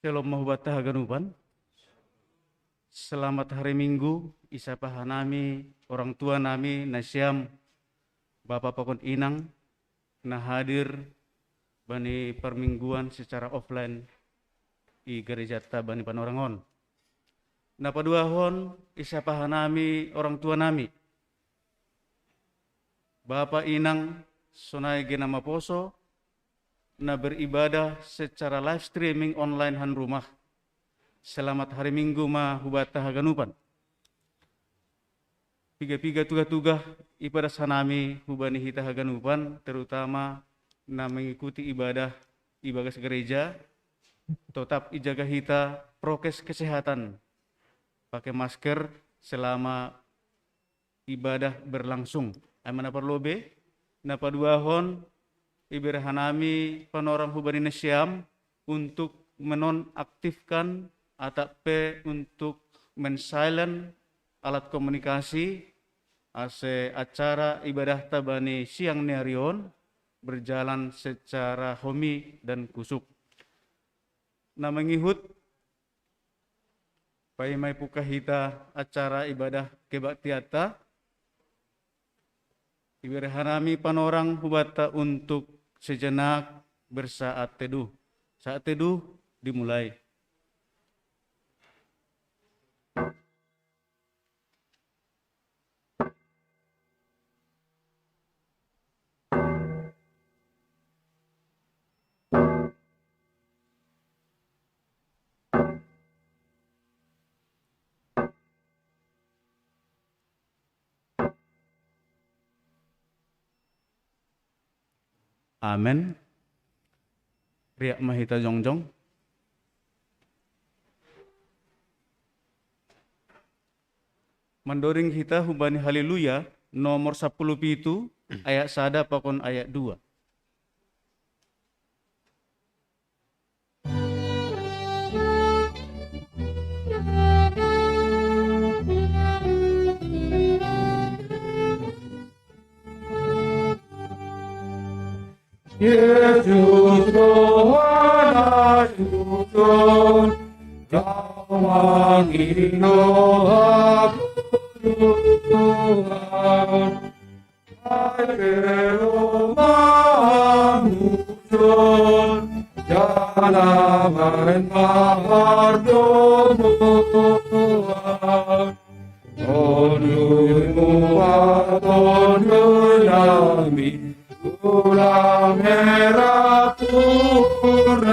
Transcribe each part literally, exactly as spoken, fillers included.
Shalom ma hubata haganupan. Selamat hari Minggu, isapa hanami, orang tua nami, nasiam, bapa pakon inang, na hadir bani permingguan secara offline i gerejata bani Panorang on. Na paduahon, isapa hanami, orang tua nami, bapa inang, sonai gena maposo, na beribadah secara live streaming online han rumah. Selamat hari Minggu ma hubata haganupan. Piga-piga tuga-tuga ipadas hanami hubani hita haganupan, terutama na mengikuti ibadah ibagas gereja, tetap ijaga hita prokes kesehatan, pakai masker selama ibadah berlangsung. Ai mana parlobe, na paduahon, ibere hanami Panorang hubani nasiam untuk menonaktifkan atap pe untuk men-silent alat komunikasi, ase acara ibadahta bani siang ni ari on berjalan secara homi dan kusuk. Na mengihut, paima ipuka hita acara ibadah kebaktianta, ibere hanami Panorang hubata untuk sejenak bersaat teduh. Saat teduh dimulai. Amen. Riak ma hita jongjong. Mandoring hita hubani Haleluya nomor sapuluh pitu, ayat sada pakon ayat dua. Yesus Tuhan Tuhan, Kau mangindo aku Tuhan. Ai kero mamujon, jana maen mahardomuan. Tonduymu patonduyami, ulang merah purnami.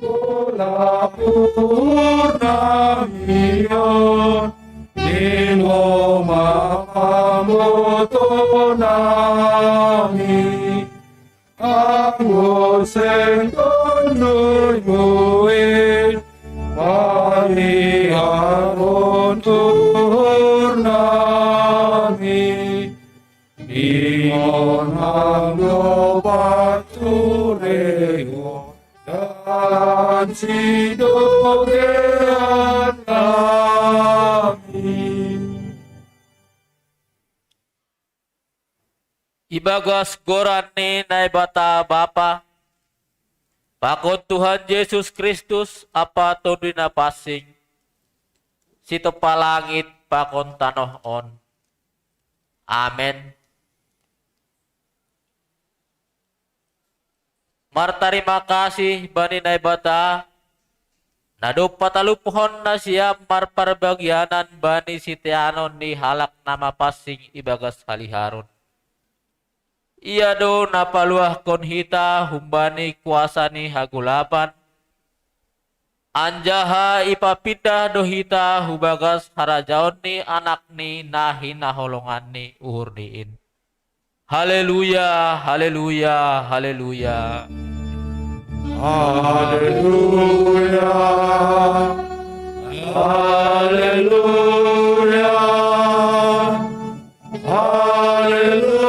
Ulang purnami on, ningo ma pamotonami. Anggo seng tonduymu i, paliaron purnami. Ingon anggo partureon dalan sidogean nami. Ibagas goran ni Naibata Bapa, pakon Tuhan Jesus Kristus, Ampa Tonduy Napansing, sitompa langit pakon tanoh on. Amen. Martarima kasih bani Naibata, na dob pataluphon nasiam marparbagianan bani siteanon ni halak na mapansing ibagas haliharon. Ia do na paluahkon hita humbani kuasa ni hagolapan, anjaha ipapindah do hita hubagas harajaon ni Anak ni na hinaholongan ni uhurni in. Haleluya, haleluya, haleluya. Haleluya. Haleluya. Haleluya.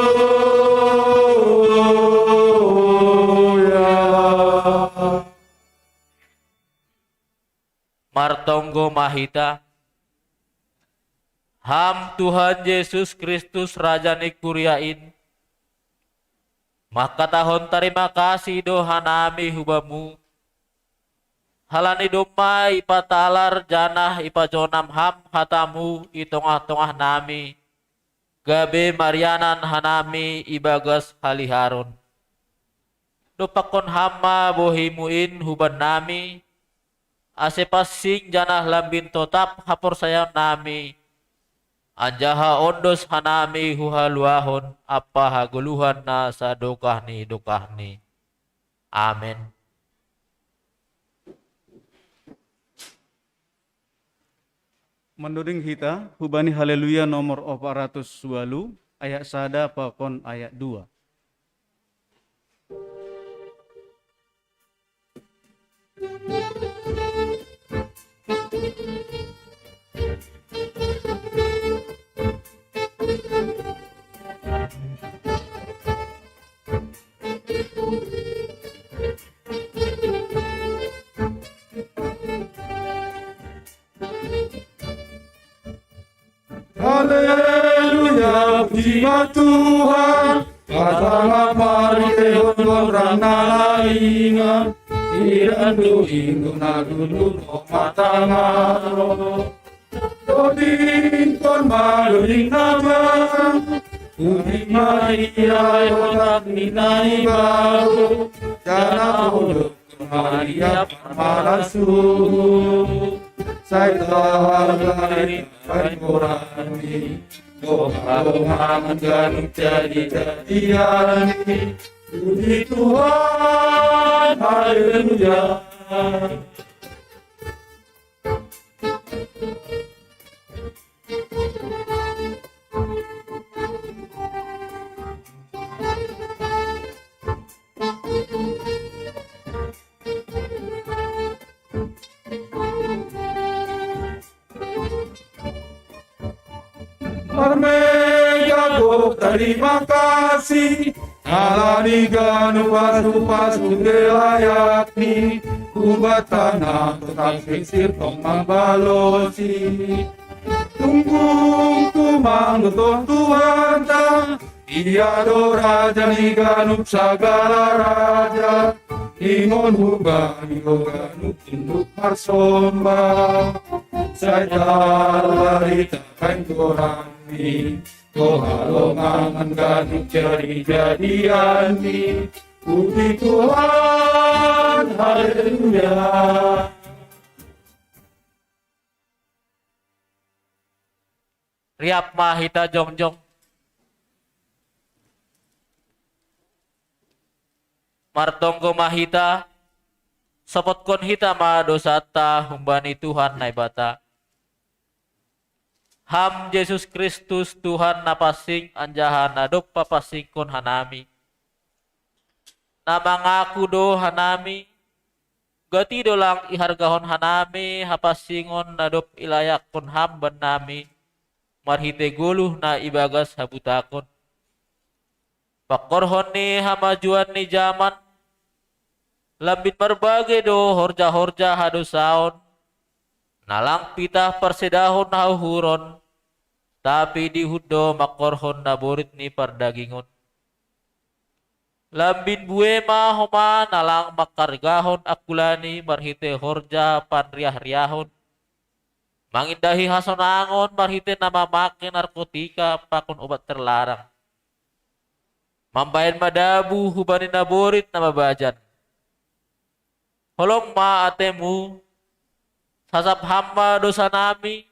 Martonggo ma hita. Ham Tuhan Yesus Kristus Raja ni kuria in, mangkatahon tarima kasih do hanami hu Bamu, halani domma ipatalar janah ipajonam Ham hata-Mu i tongah-tongah nami, gabe marianan hanami ibagas haliharon. Dompakkon Ham ma bohi-Mu in hubannami, ase pansing janah lambin totap haporsayaon nami, anjaha ondos hanami huhaluahon ampa hagoluhan na sadokah ni dokahni. Amen. Mandoding hita hubani Haleluya nomor opat ratus walu, ayat sada pakon ayat dua. Haleluya, puji ma Tuhan, pasangapan di hondon rang na laingan, iran do indo na dulu do matangaro. Dodingkon ma doding na bang, puji ma Ia i otak ni na i baru, janah odo Maria parmalasu, sai tahalari bain goranni, dohot mangan ganup jadi-jadianni. Puji Tuhan, haleluya. Marmega gok tarima kasih, halani ganup pasu-pasu pe layakni, hubatana tongtong sirsir tong mambalosi. Tunggung tumang do Tuhanta, Ia do Raja ni ganup sagala raja, ingon hubani do ganup tunduk marsomba. Sai tahalari bain goranni, dohot mangan ganup jadi-jadianni. Puji Tuhan, haleluya. Riap ma hita jongjong. Martonggo ma hita, sopotkon hita ma dosanta humbani Tuhan Naibata. Ham Jesus Kristus, Tuhan na pansing anjaha na dob papansingkon hanami, na mangaku do hanami, gati do lang ihargahon hanami hapansingon na dob ilayakkon Ham bannami marhitei goluh na ibagas habutakon. Pangkorhon ni hamajuan ni jaman, lambin marbagei do horja-horja hadousaon, na lang pitah parsedahon hauhuron, tapi dihut do mangkorhon naborit ni pardagingon. Lambin buei ma homa na lang mangkargahon angkulani marhitei horja panriah-riahon, mangindahi hasonangon marhitei na mamake narkotika pakon obat terlarang, mambahen madabu hubani naborit na mabajan. Holong ma atei-Mu, sasap Ham ma dousanami,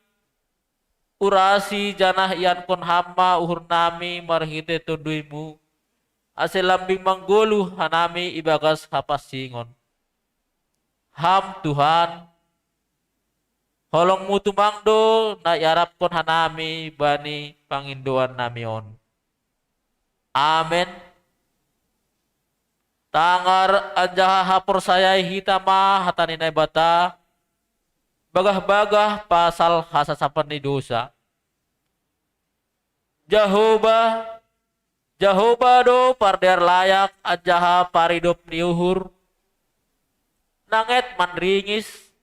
urasi janah iankon Ham ma uhurnami marhitei Tonduy-Mu, ase lambin manggoluh hanami ibagas hapansingon. Ham, Tuhan, holong-Mu tumang do na iarapkon hanami bani pangindoannami on. Amen. Tangar anjaha haporsayai hita ma hata ni Naibata, bagah-bagah pasal hasasapan ni dousa. Jahowa, Jahowa do pardear layak anjaha paridop ni uhur, na nget manringis,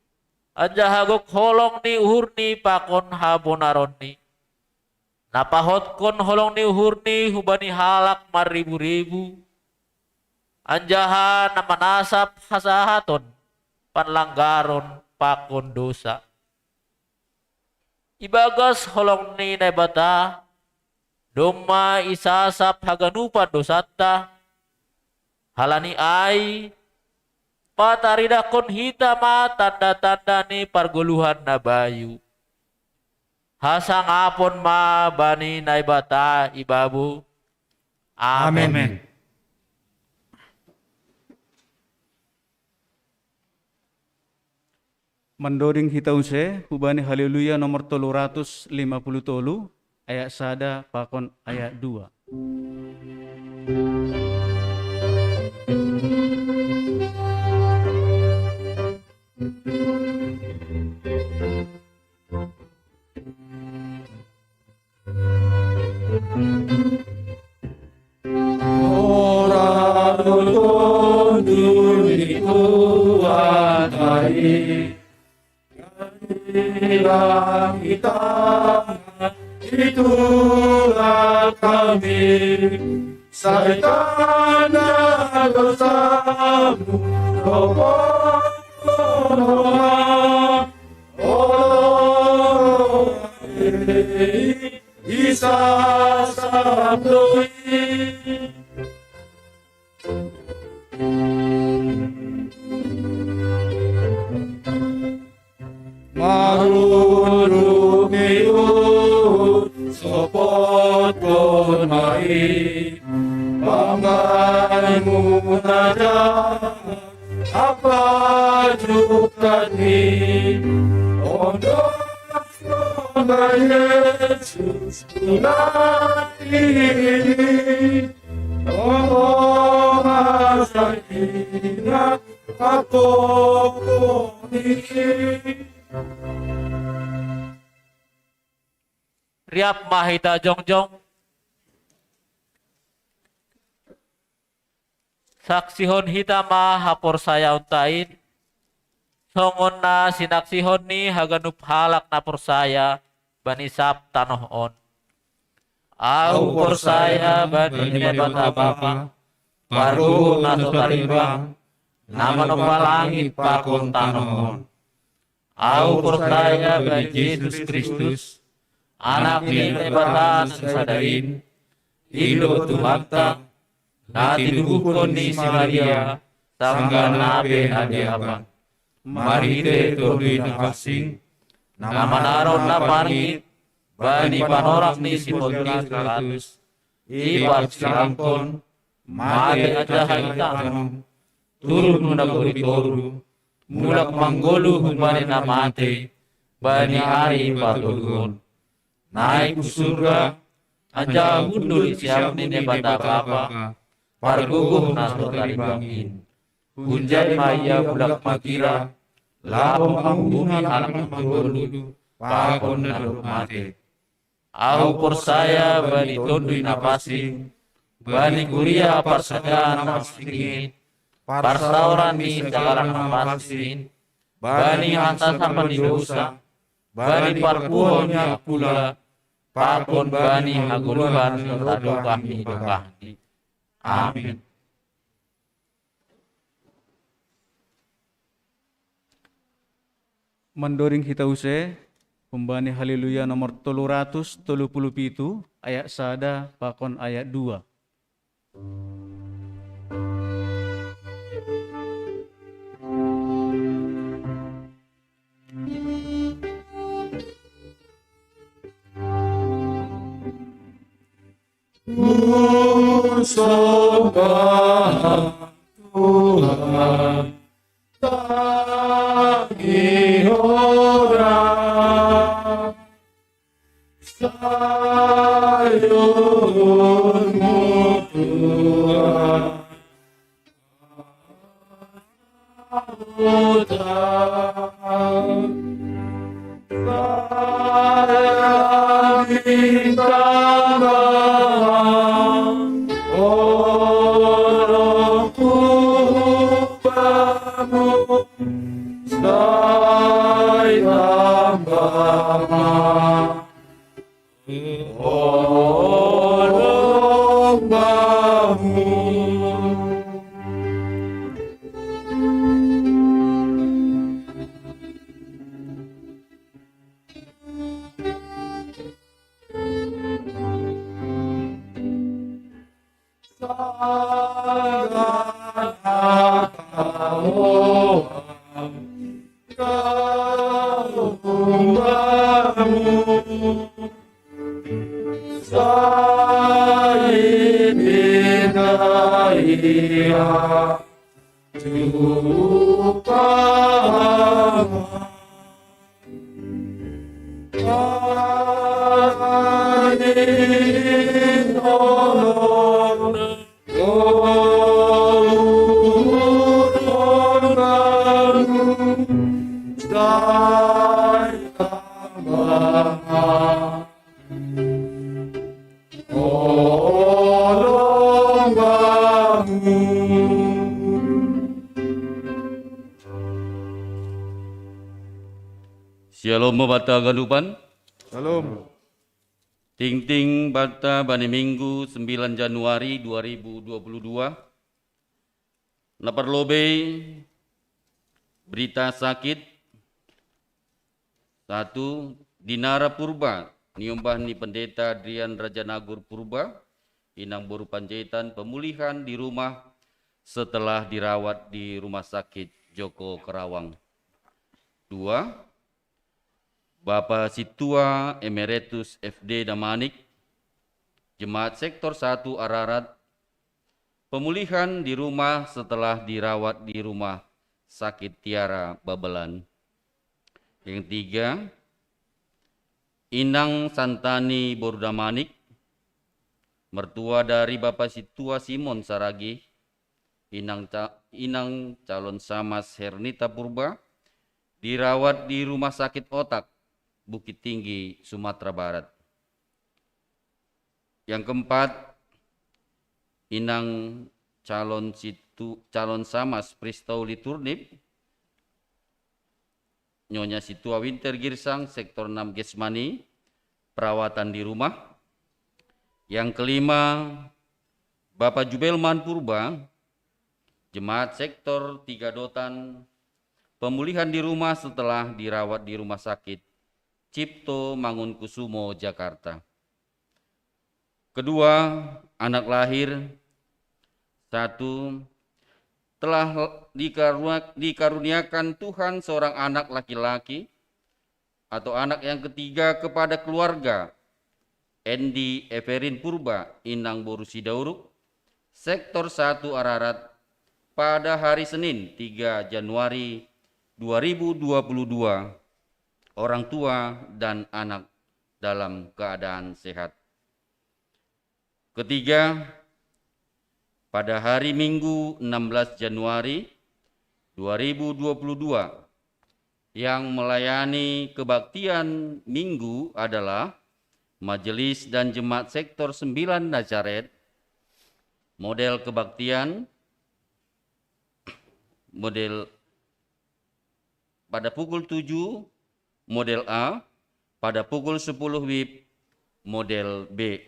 anjaha gok holong ni uhurni pakon habonaronni. na pahotkon holong ni uhurni hubani halak marribu-ribu, anjaha na manasap hasahaton, panlanggaron pakon dosa. Ibagas holong ni Naibata, domma isasap haganupan dosanta, halani ai, pataridahkon hita ma tanda-tanda ni pargoluhan na bayu. Hasangapon ma bani Naibata ibabo. Amen. Amen. Mandoding hita use hubani Haleluya nomor tolu ratus lima puluh tolu, ayat sada pakon ayat dua. Ora rotondu ni kuatai, langit itulah kami, saitana dosamu, ropo, ropo, Isa sabdoi. Marurung iu sopotkon mai, panggaimu naja apa jukatni, ondo Yesus, tunai ini, oh, masakina aku ini. Riap ma hita jongjong. Saksihon hita ma haporsayaonta in, songon na sinaksihon ni haganup halak na porsaya bani sab tanoh on. Ahu porsaya bani Naibata Bapa, Pargogoh na so tarimbang, na manompa langit pakon tanoh on. Ahu porsaya bani Jesus Kristus, Anak ni Naibata na sasada in, indo Tuhanta, na tinubuhkon ni si Maria, sanggah na pe adiapan, marhite Tonduy Napansing, na manaron na parngit bani panorang ni si Pontius Pilatus, iparsilangkon, mate anjaha itanom, turun hu nagori toruh, mulak manggoluh humbani na mate, bani ari patoluhon. Naik hu surga, anjaha hundul di siamun ni Naibata Bapa, Pargogoh na so tarimbang in. Hunjai ma Ia mulak manghira, laho manguhumi halak na manggoluh, pakon na dob mate. Ahu porsaya bani Tonduy Napansing, bani kuria parsadaan na mansingkit, parsaoran ni sahalak na mansingkit, bani hansasapan ni dosa, bani parpuhoon ni apula, pakon bani hagoluhan na sadokah ni dokahni. Amin. Mandoding hita use, humbani Haleluya nomor tolu ratus tolu puluh pitu, ayat sada pakon ayat dua. Sembah Tuhan, tangihon Dia, sayunmu Tuhan. Shalom, bata ganupan. Shalom. Tingting bata bani Minggu sembilan Januari dua ribu dua puluh dua. Naparlobei berita sakit. Satu, Dinara Purba, niombah ni Pendeta Adrian Rajanagur Purba, inang boru Panjaitan, pemulihan di rumah setelah dirawat di Rumah Sakit Joko Kerawang. Dua, Bapa Situa Emeritus F D Damanik, Jemaat Sektor satu Ararat, pemulihan di rumah setelah dirawat di Rumah Sakit Tiara Babelan. Yang tiga, Inang Santani boru Damanik, mertua dari Bapa Situa Simon Saragih, Inang, ca- Inang Calon Samas Hernita Purba, dirawat di Rumah Sakit Otak, Bukittinggi, Sumatera Barat. Yang keempat, Inang Calon Situ, Calon Samas Pristauli Turnip, Nyonya Situa Winter Girsang, Sektor enam Gesmani, perawatan di rumah. Yang kelima, Bapak Jubelman Purba, Jemaat Sektor tiga Dotan, pemulihan di rumah setelah dirawat di Rumah Sakit Cipto Mangunkusumo, Jakarta. Kedua, anak lahir. Satu, telah dikaruniakan Tuhan seorang anak laki-laki atau anak yang ketiga kepada keluarga Endi Everin Purba, Inang boru Sidauruk, Sektor satu Ararat, pada hari Senin tiga Januari dua ribu dua puluh dua, orang tua dan anak dalam keadaan sehat. Ketiga, pada hari Minggu enam belas Januari dua ribu dua puluh dua, yang melayani kebaktian Minggu adalah Majelis dan Jemaat Sektor sembilan Nazaret, model kebaktian, model pada pukul tujuh, model A, pada pukul sepuluh WIB, model B.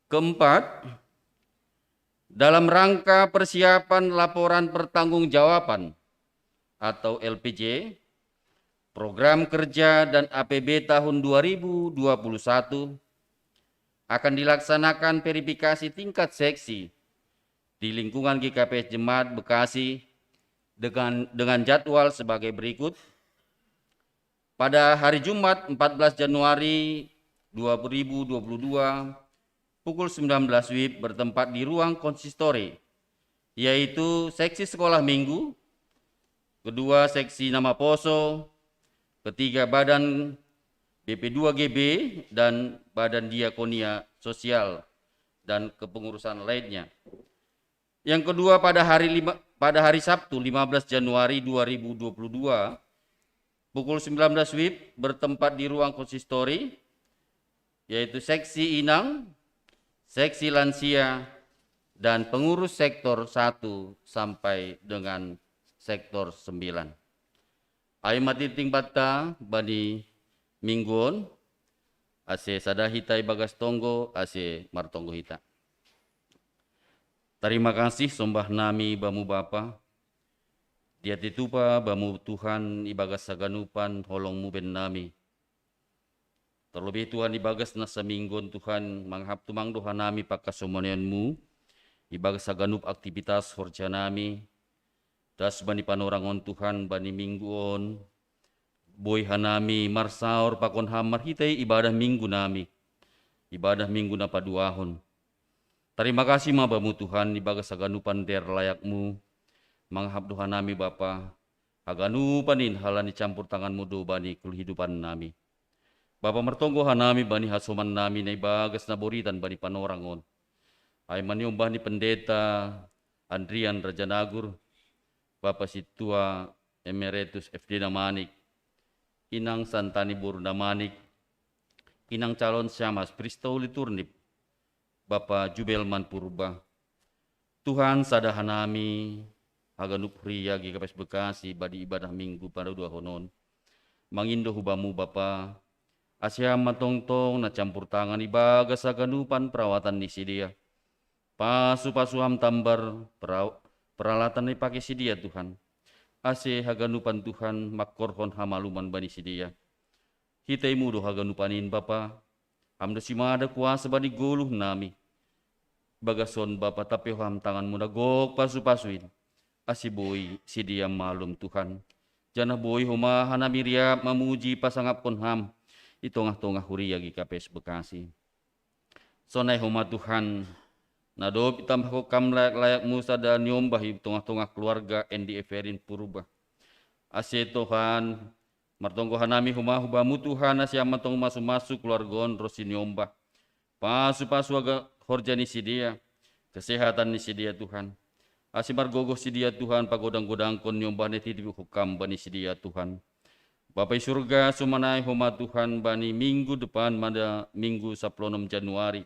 Keempat, dalam rangka persiapan laporan pertanggungjawaban atau L P J, program kerja dan A P B tahun dua ribu dua puluh satu, akan dilaksanakan verifikasi tingkat seksi di lingkungan G K P S Jemaat Bekasi dengan, dengan jadwal sebagai berikut. Pada hari Jumat empat belas Januari dua ribu dua puluh dua, pukul sembilan belas WIB bertempat di ruang konsistori, yaitu seksi sekolah minggu, kedua seksi nama poso, ketiga badan B P dua G B, dan badan diakonia sosial dan kepengurusan lainnya. Yang kedua, pada hari lima, pada hari Sabtu lima belas Januari dua ribu dua puluh dua, pukul sembilan belas WIB bertempat di ruang konsistori, yaitu seksi inang, seksi lansia, dan pengurus sektor satu sampai dengan sektor sembilan. Ai matiting bata bani mingguon, ase sada hita ibagas tonggo, ase martonggo hita. Tarima kasih sombah nami bamu Bapa, dia titupa bamu Tuhan ibagas saganupan holong muben nami. Terlebih Tuhan ibagas nasa mingguon Tuhan mangahap tumang doha nami pangkasomoneonmu, ibagas haganup aktivitas horja nami, das bani panorang on Tuhan bani minggu on, boi hanami marsaor pakon Ham marhitei ibadah minggu nami, ibadah minggu na paduahon. Tarima kasih ma Bamu Tuhan ibagas haganupan dear layakMu, mangahap do hanami Bapa, haganupan in halani campur tanganMu do bani kehidupan nami. Bapa, martonggo hanami bani hasoman nami na ibagas na boritan bani panorang on. Ai maniombah ni Pendeta Andrian Rajanagur, Bapa Sintua Emeritus F D Namanik, Inang Santani boru Namanik, Inang calon siamas Prista Uli Turnip, Bapa Jubelman Purba. Tuhan, sada hanami haganup huria G K P S Bekasi bani ibadah minggu paduahon on, mangindo hu Bamu Bapa, ase Ham ma tongtong na campur tangan ibagas haganupan perawatan ni sidea. Pasu-pasu Ham tambar peralatan na ipake sidea Tuhan, ase haganupan Tuhan mangkorhon hamaluman bani sidea. Hitei-Mu do haganupan in Bapa, Ham do simada kuasa bani goluh nami. Bagas on Bapa, tapeho Ham tangan-Mu na gok pasu-pasu in, ase boi sidea malum Tuhan. Janah boi homa hanami riap mamuji pasangapkon Ham i tongah-tongah huria G K P S Bekasi. Sonai homa Tuhan, na dob itambahkon Kam layak-layak-Mu sada niombah i tongah-tongah keluarga N D F R in Purba. Ase Tuhan, martonggo hanami homa hu Bamu Tuhan, ase Ham ma tong masu-masu keluarga on ronsi niombah. Pasu-pasu aga horja ni sidea, kesehatan ni sidea Tuhan. Ase margogoh sidea Tuhan pagodang-godangkon niombah na ititipkon Kam bani sidea Tuhan. Bapa i surga, sonai homa Tuhan bani minggu depan, pada minggu sapuluh onom Januari,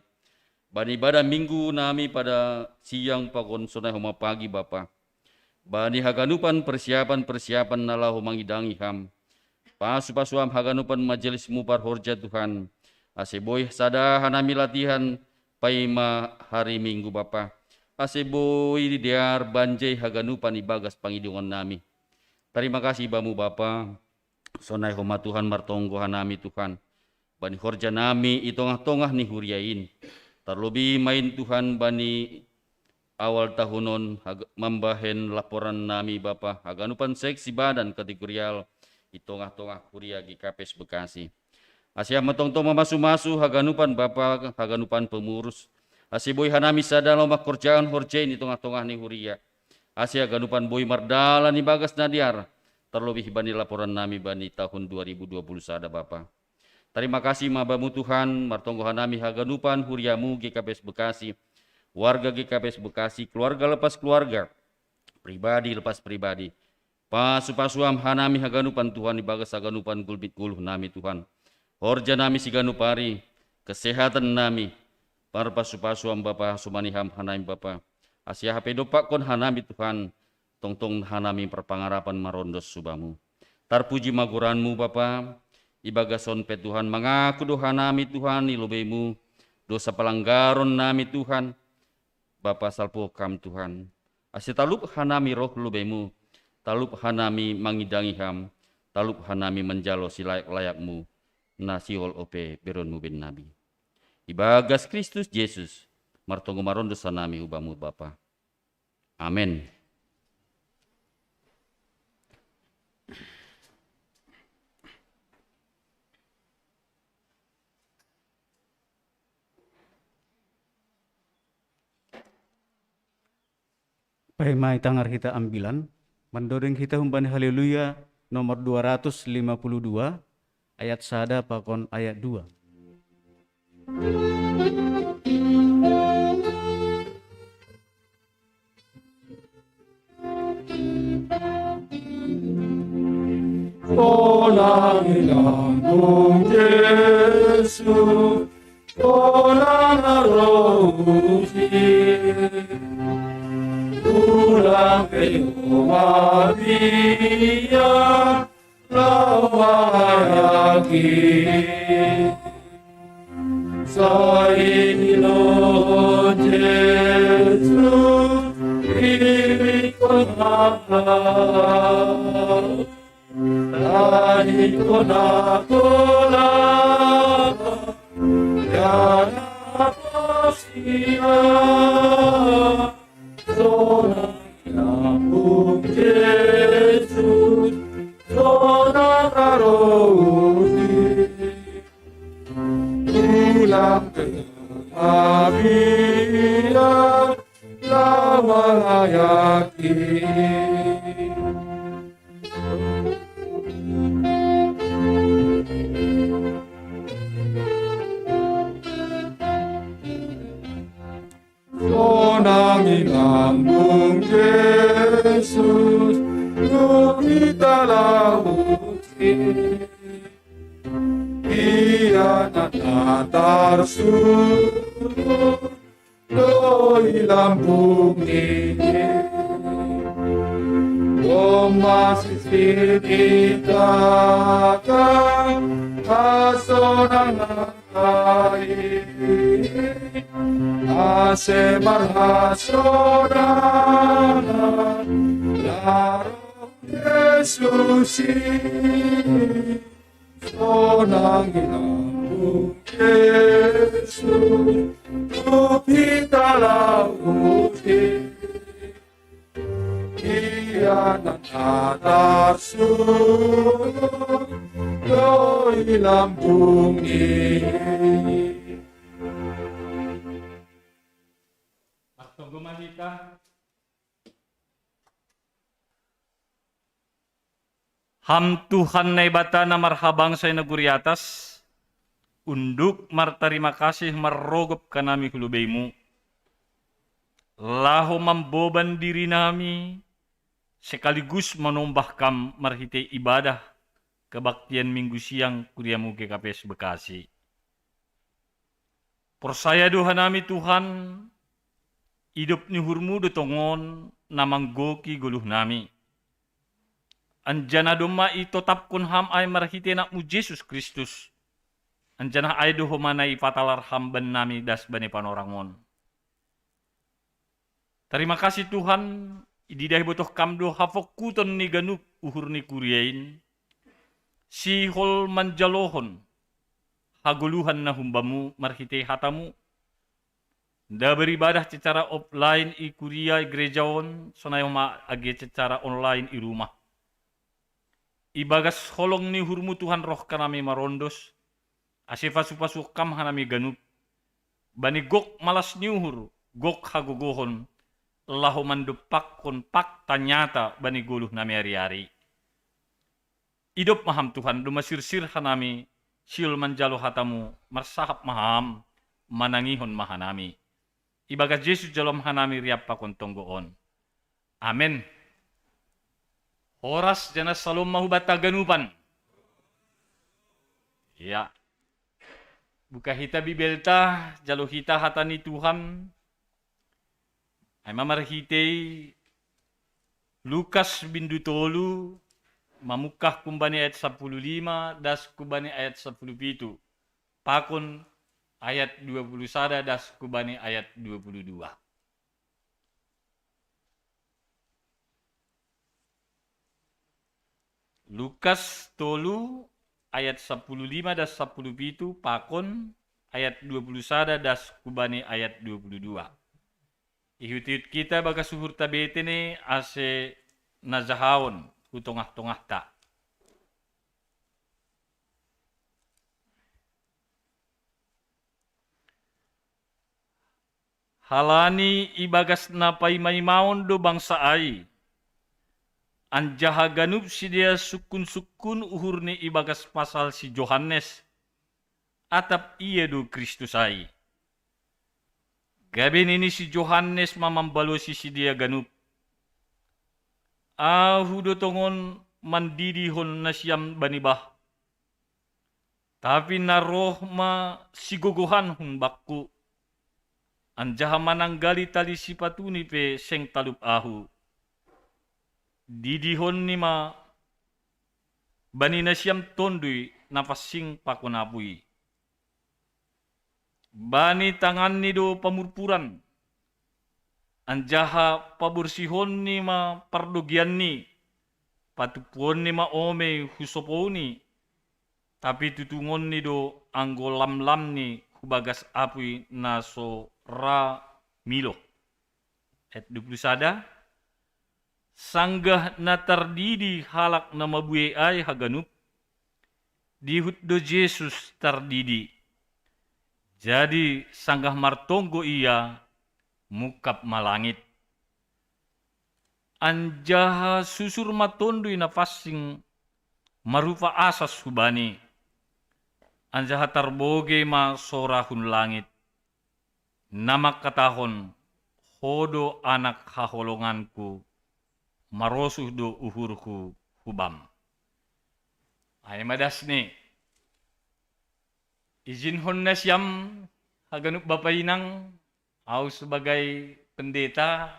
bani ibadah minggu nami pada siang pakon sonai homa pagi Bapa. Bani haganupan persiapan-persiapan na laho mangidangi Ham, pasu-pasu Ham haganupan majelis-Mu parhorja Tuhan, ase boi sada hanami latihan paima hari Minggu Bapa, ase boi dear banjai haganupan ibagas pangidoan nami. Tarima kasih Bamu Bapa. Sonai homa Tuhan martonggo hanami Tuhan bani horja nami i tongah-tongah ni huria in. Tarlobih ma in Tuhan bani awal tahun on, mambahen laporan nami Bapa, haganupan seksi badan kategorial i tongah-tongah huria G K P S Bekasi. Ase Ham ma tongtong mamasu-masu haganupan Bapa, haganupan pengurus, ase boi hanami sada laho mangkorjahon horja i tongah-tongah ni huria, ase haganupan boi mardalan ibagas na dear, tarlobih bani laporan nami bani tahun dua ribu dua puluh sada Bapa. Tarima kasih ma Bamu Tuhan, martonggo hanami haganupan huria-Mu G K P S Bekasi, warga G K P S Bekasi, keluarga lepas keluarga, pribadi lepas pribadi. Pasu-pasu Ham hanami haganupan Tuhan ibagas haganupan gulmit goluh nami Tuhan. Horja nami siganup ari, kesehatan nami, marpasu-pasu Ham Bapa, hasomani Ham hanami Bapa. Ase hape dompakkon hanami Tuhan, tongtong hanami marpangarapan marondos hu Bamu. Tarpuji ma goran-Mu Bapa. Ibagas on pe Tuhan, mangaku do hanami Tuhan i lobei-Mu dosa palanggaron nami Tuhan. Bapa, salpu Kam Tuhan, ase talup hanami roh lobei-Mu, talup hanami mangidangi Ham, talup hanami manjalo silayak-layak-Mu na sihol ope beron-Mu bahen nami. Ibagas Kristus Jesus, martonggo marondos hanami hu Bamu Bapa. Amen. Paima i tangar hita ambilan, mandodeng hita humbani Haleluya nomor dua ratus lima puluh dua, ayat sada pakon ayat dua. Pola ni lambung Yesus, pola na roh uji, pulang ke Maria, lawa yakin. Sai lo Yesus, iri ko Lahiko na kola, ya na pasia. Lawa hayaki. Sonang i lambung Jesus, lupita lauti. Ia na tatar su Doi lambungi. Goma sisititaka asonangai. Ase marhasonangan. Laro Yesusi. Sonang i lambung Jesus, tu hita lauti. Ia na tatar su, doi lambungi. Mas tunggu mahita. Ham Tuhan Naibata na marhabangsa i nagori atas, unduk martarima kasih marrogop hanami hu lobeimu, laho mamboban dirinami, sekaligus manombah Kam marhitei ibadah kebaktian Minggu siang kuriamu G K P S Bekasi. Porsaya do hanami Tuhan, idop ni uhurmu do tongon na manggoki goluhnami. Anjana domma itotapkon Ham ai marhitei Anakmu Jesus Kristus. Anjana ai do homa na ipatalar Ham bannami das bani panorang on. Tarima kasih Tuhan, ididah ibotoh Kam do hapongkuton ni ganup uhur ni kuria in, sihol manjalohon hagoluhan na humbamu marhitei hatamu, nda beribadah secara offline i kuria i gereja on, sonai homa age secara online i rumah. Ibagas holong ni uhurmu Tuhan roh hanami marondos, ase pasu-pasu Kam hanami ganup. Bani gok malas ni uhur, gok hagogohon, laho mandompakkon fakta nyata bani goluhnami ari-ari. Idop ma Ham Tuhan, domma sirsir hanami, sihol manjalo hatamu, marsahap ma Ham, manangihon ma hanami. Ibagas Jesus jaloon hanami riap pakon tonggo on. Amen. Horas jana salom ma hubanta haganupan. Ya. Buka hita Bibelta, jalo hita hata ni Tuhan. Ai ma marhitei Lukas bindu tolu, mamungkah humbani ayat sapuluh lima das humbani ayat sapuluh pitu. Pakon ayat dua puluh sada das humbani ayat dua puluh dua. Lukas tolu ayat sapuluh lima das sapuluh pitu, pakon ayat dua puluh sada das humbani ayat dua puluh dua. Ihut-ihut hita bagas uhurta bete ne ase na jahaon hu tongah-tongahta. Halani ibagas na paima-imaon do bangsa ai, anjaha ganup sidea sungkun-sungkun uhurni ibagas pasal si Johannes, atap ia do Kristus ai. Gabe nini si Johannes ma mambalosi sidea ganup: Ahu do tongon mandidihon nasiam bani bah. Tapi na roh ma sigogohanhon bakku, anjaha mananggali tali sipatuni pe seng talup ahu. Didihonni ma bani nasiam tonduy na pansing pakon apuy. Bani tanganni do pamurpuran, anjaha paborsihonni ma pardogeanni, patumpuonni ma omei hu sopouni, tapi tutungonni do anggo lamlamni hu bagas apuy na so ra milo. Ayat dua puluh sada. Sanggah na tardidi halak na mabuei ai haganup, dihut do Jesus tardidi. Jadi sanggah martonggo ia, mungkap ma langit. Anjaha susur ma Tonduy Napansing marupa asas hu Bani, anjaha tarbogei ma sora hun langit, na mangkatahon: Ho do Anak haholonganKu, marosuh do uhurHu hu Bam. Ai ma dasni. Izinhon nasiam, haganup bapa inang, au sebagai pendeta,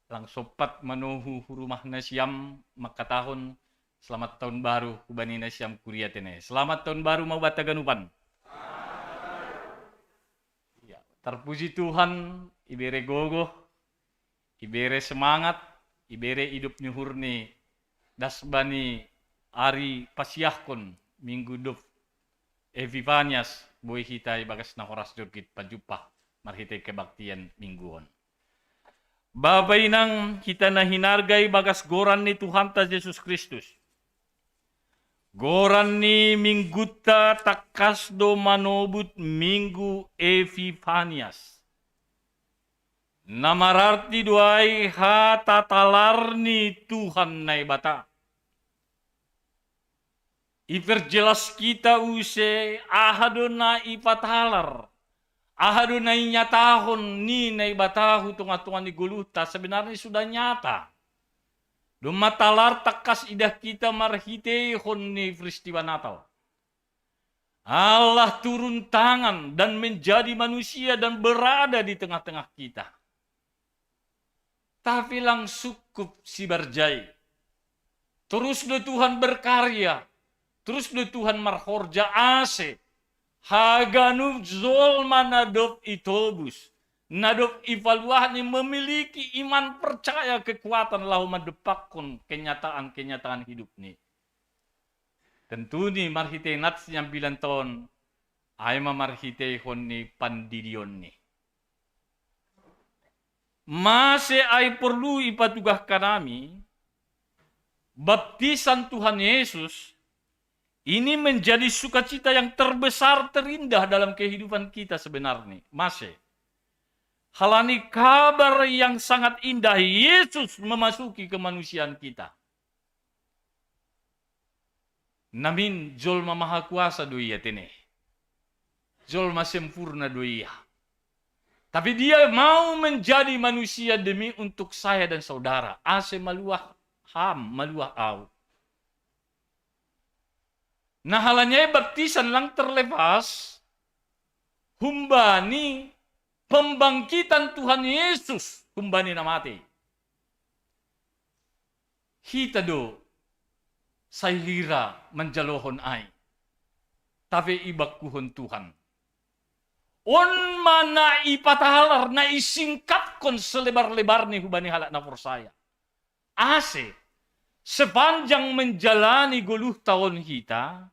lang sompat manohu hu rumah nasiam, mangkatahon selamat tahun baru hubani nasiam Kuria Atene. Selamat tahun baru ma banta haganupan. Ya, terpuji Tuhan, ibere gogoh, ibere semangat, ibere idop ni uhurni, das bani ari pasiahkon Minggu dob Epifanias, boi hita ibagas na horas jorgit pajumpah marhitei kebaktian Minggu on. Bapa inang hita na hinarga ibagas goran ni Tuhanta Jesus Kristus, goran ni Minggunta tangkas do manobut Minggu Epifanias. Na mararti do ai hata talar ni Tuhan Naibata. Iperjelas hita use aha do na ipatalar, aha do na inyatahon ni Naibata hu tongatonga ni goluhta, sebenarnya sudah nyata. Domma talar tangkas idah hita marhiteihon ni peristiwa Natal. Allah turun tangan dan menjadi manusia dan berada di tengah-tengah kita. Tapi lang sungkup sibarjai. Terus do Tuhan berkarya, terus do Tuhan marhorja ase haganup jolma na dob itobus, na dob ipaluahni memiliki iman percaya kekuatan laho mandompakkon kenyataan-kenyataan hidupni. Tentuni marhitei nats ni ambilan ton, ai ma marhiteihon ni pandidionni. Mase ai porlu ipatugah hanami, baptisan Tuhan Yesus ini menjadi sukacita yang terbesar, terindah dalam kehidupan kita sebenarnya. Mase? Halani kabar yang sangat indah, Yesus memasuki kemanusiaan kita. Namin jolma mahakuasa do Ia tene. Jolma sempurna do Ia. Tapi Dia mau menjadi manusia demi untuk saya dan saudara. Ase maluah ham, maluah au. Nah, halani ai baptisan lang terlepas humbani pembangkitan Tuhan Yesus humbani na matei. Hita do sai hira manjalohon ai, tape ibakkuhon Tuhan. On ma na ipatalar, na isingkapkon selebar-lebarni hubani halak na porsaya. Ase, sepanjang menjalani goluhta on hita,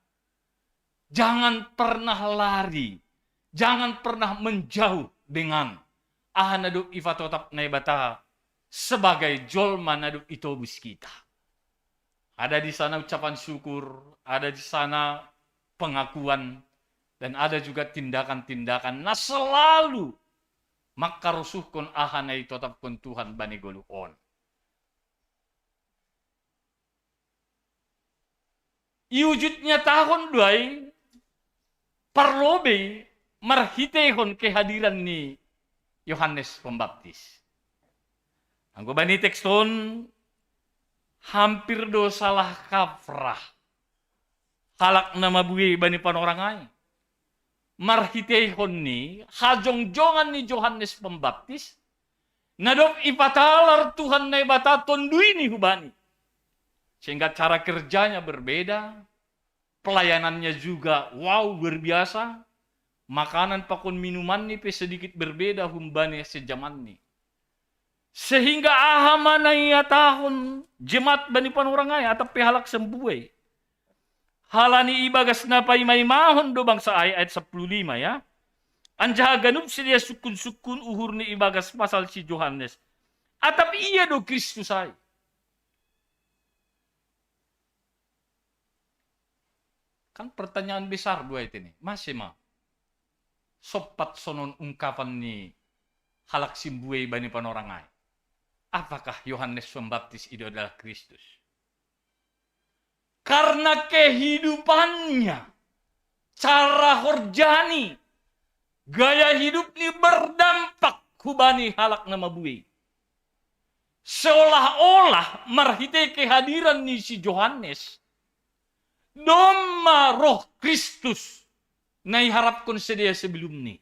jangan pernah lari, jangan pernah menjauh dengan aha na dob ipatotap Naibata sebagai jolma na dob itobus kita. Ada di sana ucapan syukur, ada di sana pengakuan, dan ada juga tindakan-tindakan na selalu mangkarosuhkon aha na itotapkon Tuhan bani goluh on. Iujud nyatahon do ai parlobei marhiteihon kehadiran ni Yohanes Pembaptis. Anggo bani teks on, hampir do salah kaprah halak na mabuei bani panorang ai marhiteihon ni hajongjongan ni Johannes Pembaptis, na dob ipatalar Tuhan Naibata Tonduyni hubani. Sehingga cara kerjanya berbeda, pelayanannya juga, wow, luar biasa. Makanan pakon minumanni pe sedikit berbeda humbani sejamanni. Sehingga aha ma na ihatahon jemaat bani panorang ai atap pe halak sembuai? Halani ibagas na paimaimahon do bangsa ai, ayat sampulu lima, ya. Anjaha ganup sidea sungkunsungkun uhurni ibagas pasal si Johannes. Atap ia do Kristus ai? Kan pertanyaan besar do ai tene. Mase ma sompat sonon ungkapan ni halak si mbuei bani panorang ai. Apakah Yohanes Pembaptis itu adalah Kristus? Karena kehidupannya, cara horjani, gaya hidup ni berdampak hubani halak na mabuei. Seolah-olah marhitei kehadiran ni si Yohanes, domma roh Kristus na iharapkon sidea sebelum ni.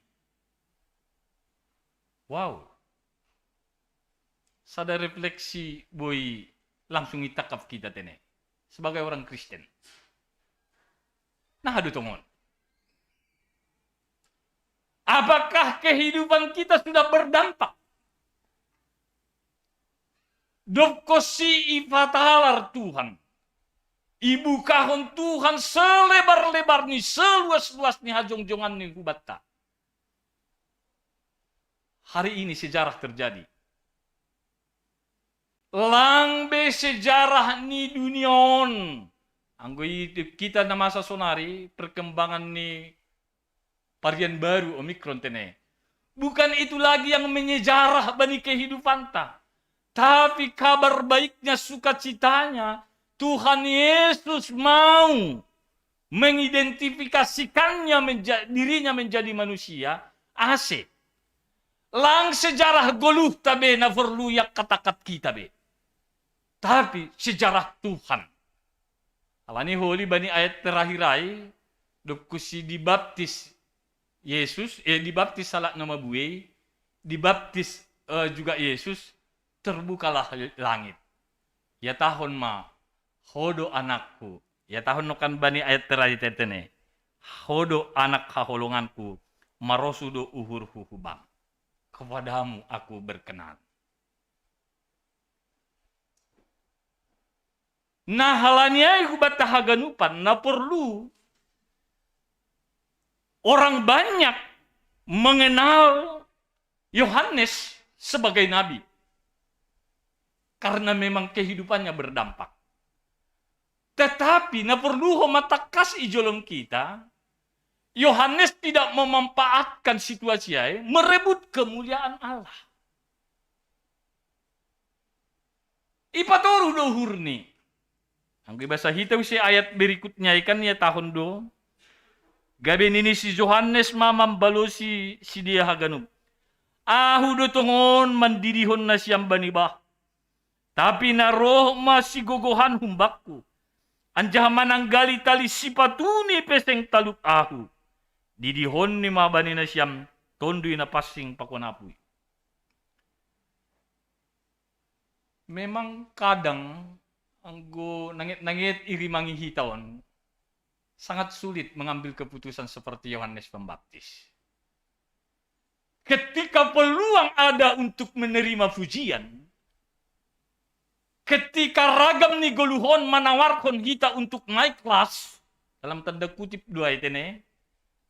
Wow. Sada refleksi boi langsung itangkap kita tene sebagai orang Kristen. Nah, aduh tongon. Apakah kehidupan kita sudah berdampak? Dob konsi ipatalar Tuhan, ibukahon Tuhan selebar-lebar ni, seluas-luas ni hajongjongan ni hubanta. Hari ini sejarah terjadi. Lang be sejarah ni dunia on. Anggo i kita na masa sonari, perkembangan ni varian baru Omikron tene. Bukan itu lagi yang menyejarah bani kehidupanta. Tapi kabar baiknya, sukacitanya, Tuhan Yesus mau mengidentifikasikannya menja-, dirinya menjadi manusia, ase. Lang sejarah goluhta be na porlu iangkat-angkat kita be. Tapi sejarah Tuhan. Alani holi bani ayat terakhir ai, dob konsi dibaptis Yesus, eh, dibaptis halak na mabuei, dibaptis, eh, juga Yesus, terbukalah langit. Ihatahon ma, "Ho do anakku." Ihatahon nangkin bani ayat terakhir tene, "Ho do anak haholonganku, marosuh do uhurhu hu Bang. Kepadamu aku berkenan." Nah, alani ai hubanta haganupan, na porlu orang banyak mengenal Yohanes sebagai nabi. Karena memang kehidupannya berdampak. Tetapi na porlu homa tangkas i jolom kita, Yohanes tidak memanfaatkan situasi ai merebut kemuliaan Allah. Ipatoruh do uhurni. Anggo ibasa hita muse ayat berikutnya i kan ihatahon do, gabe nini si Yohanes ma mambalosi sidea haganup, "Ahu do tongon mandidihon nasiam bani bah. Tapi na roh ma sigogohan humbakku, anjaha mananggali tali sipatuni pe seng talup ahu. Didihonni ma bani nasiam Tonduy Napansing pakon apuy." Memang kadang anggo nanget-nanget irimangi hita on, sangat sulit mengambil keputusan seperti Yohanes Pembaptis. Ketika peluang ada untuk menerima pujian, ketika ragam ni goluh on manawarhon hita untuk naik kelas, dalam tanda kutip do ai tene,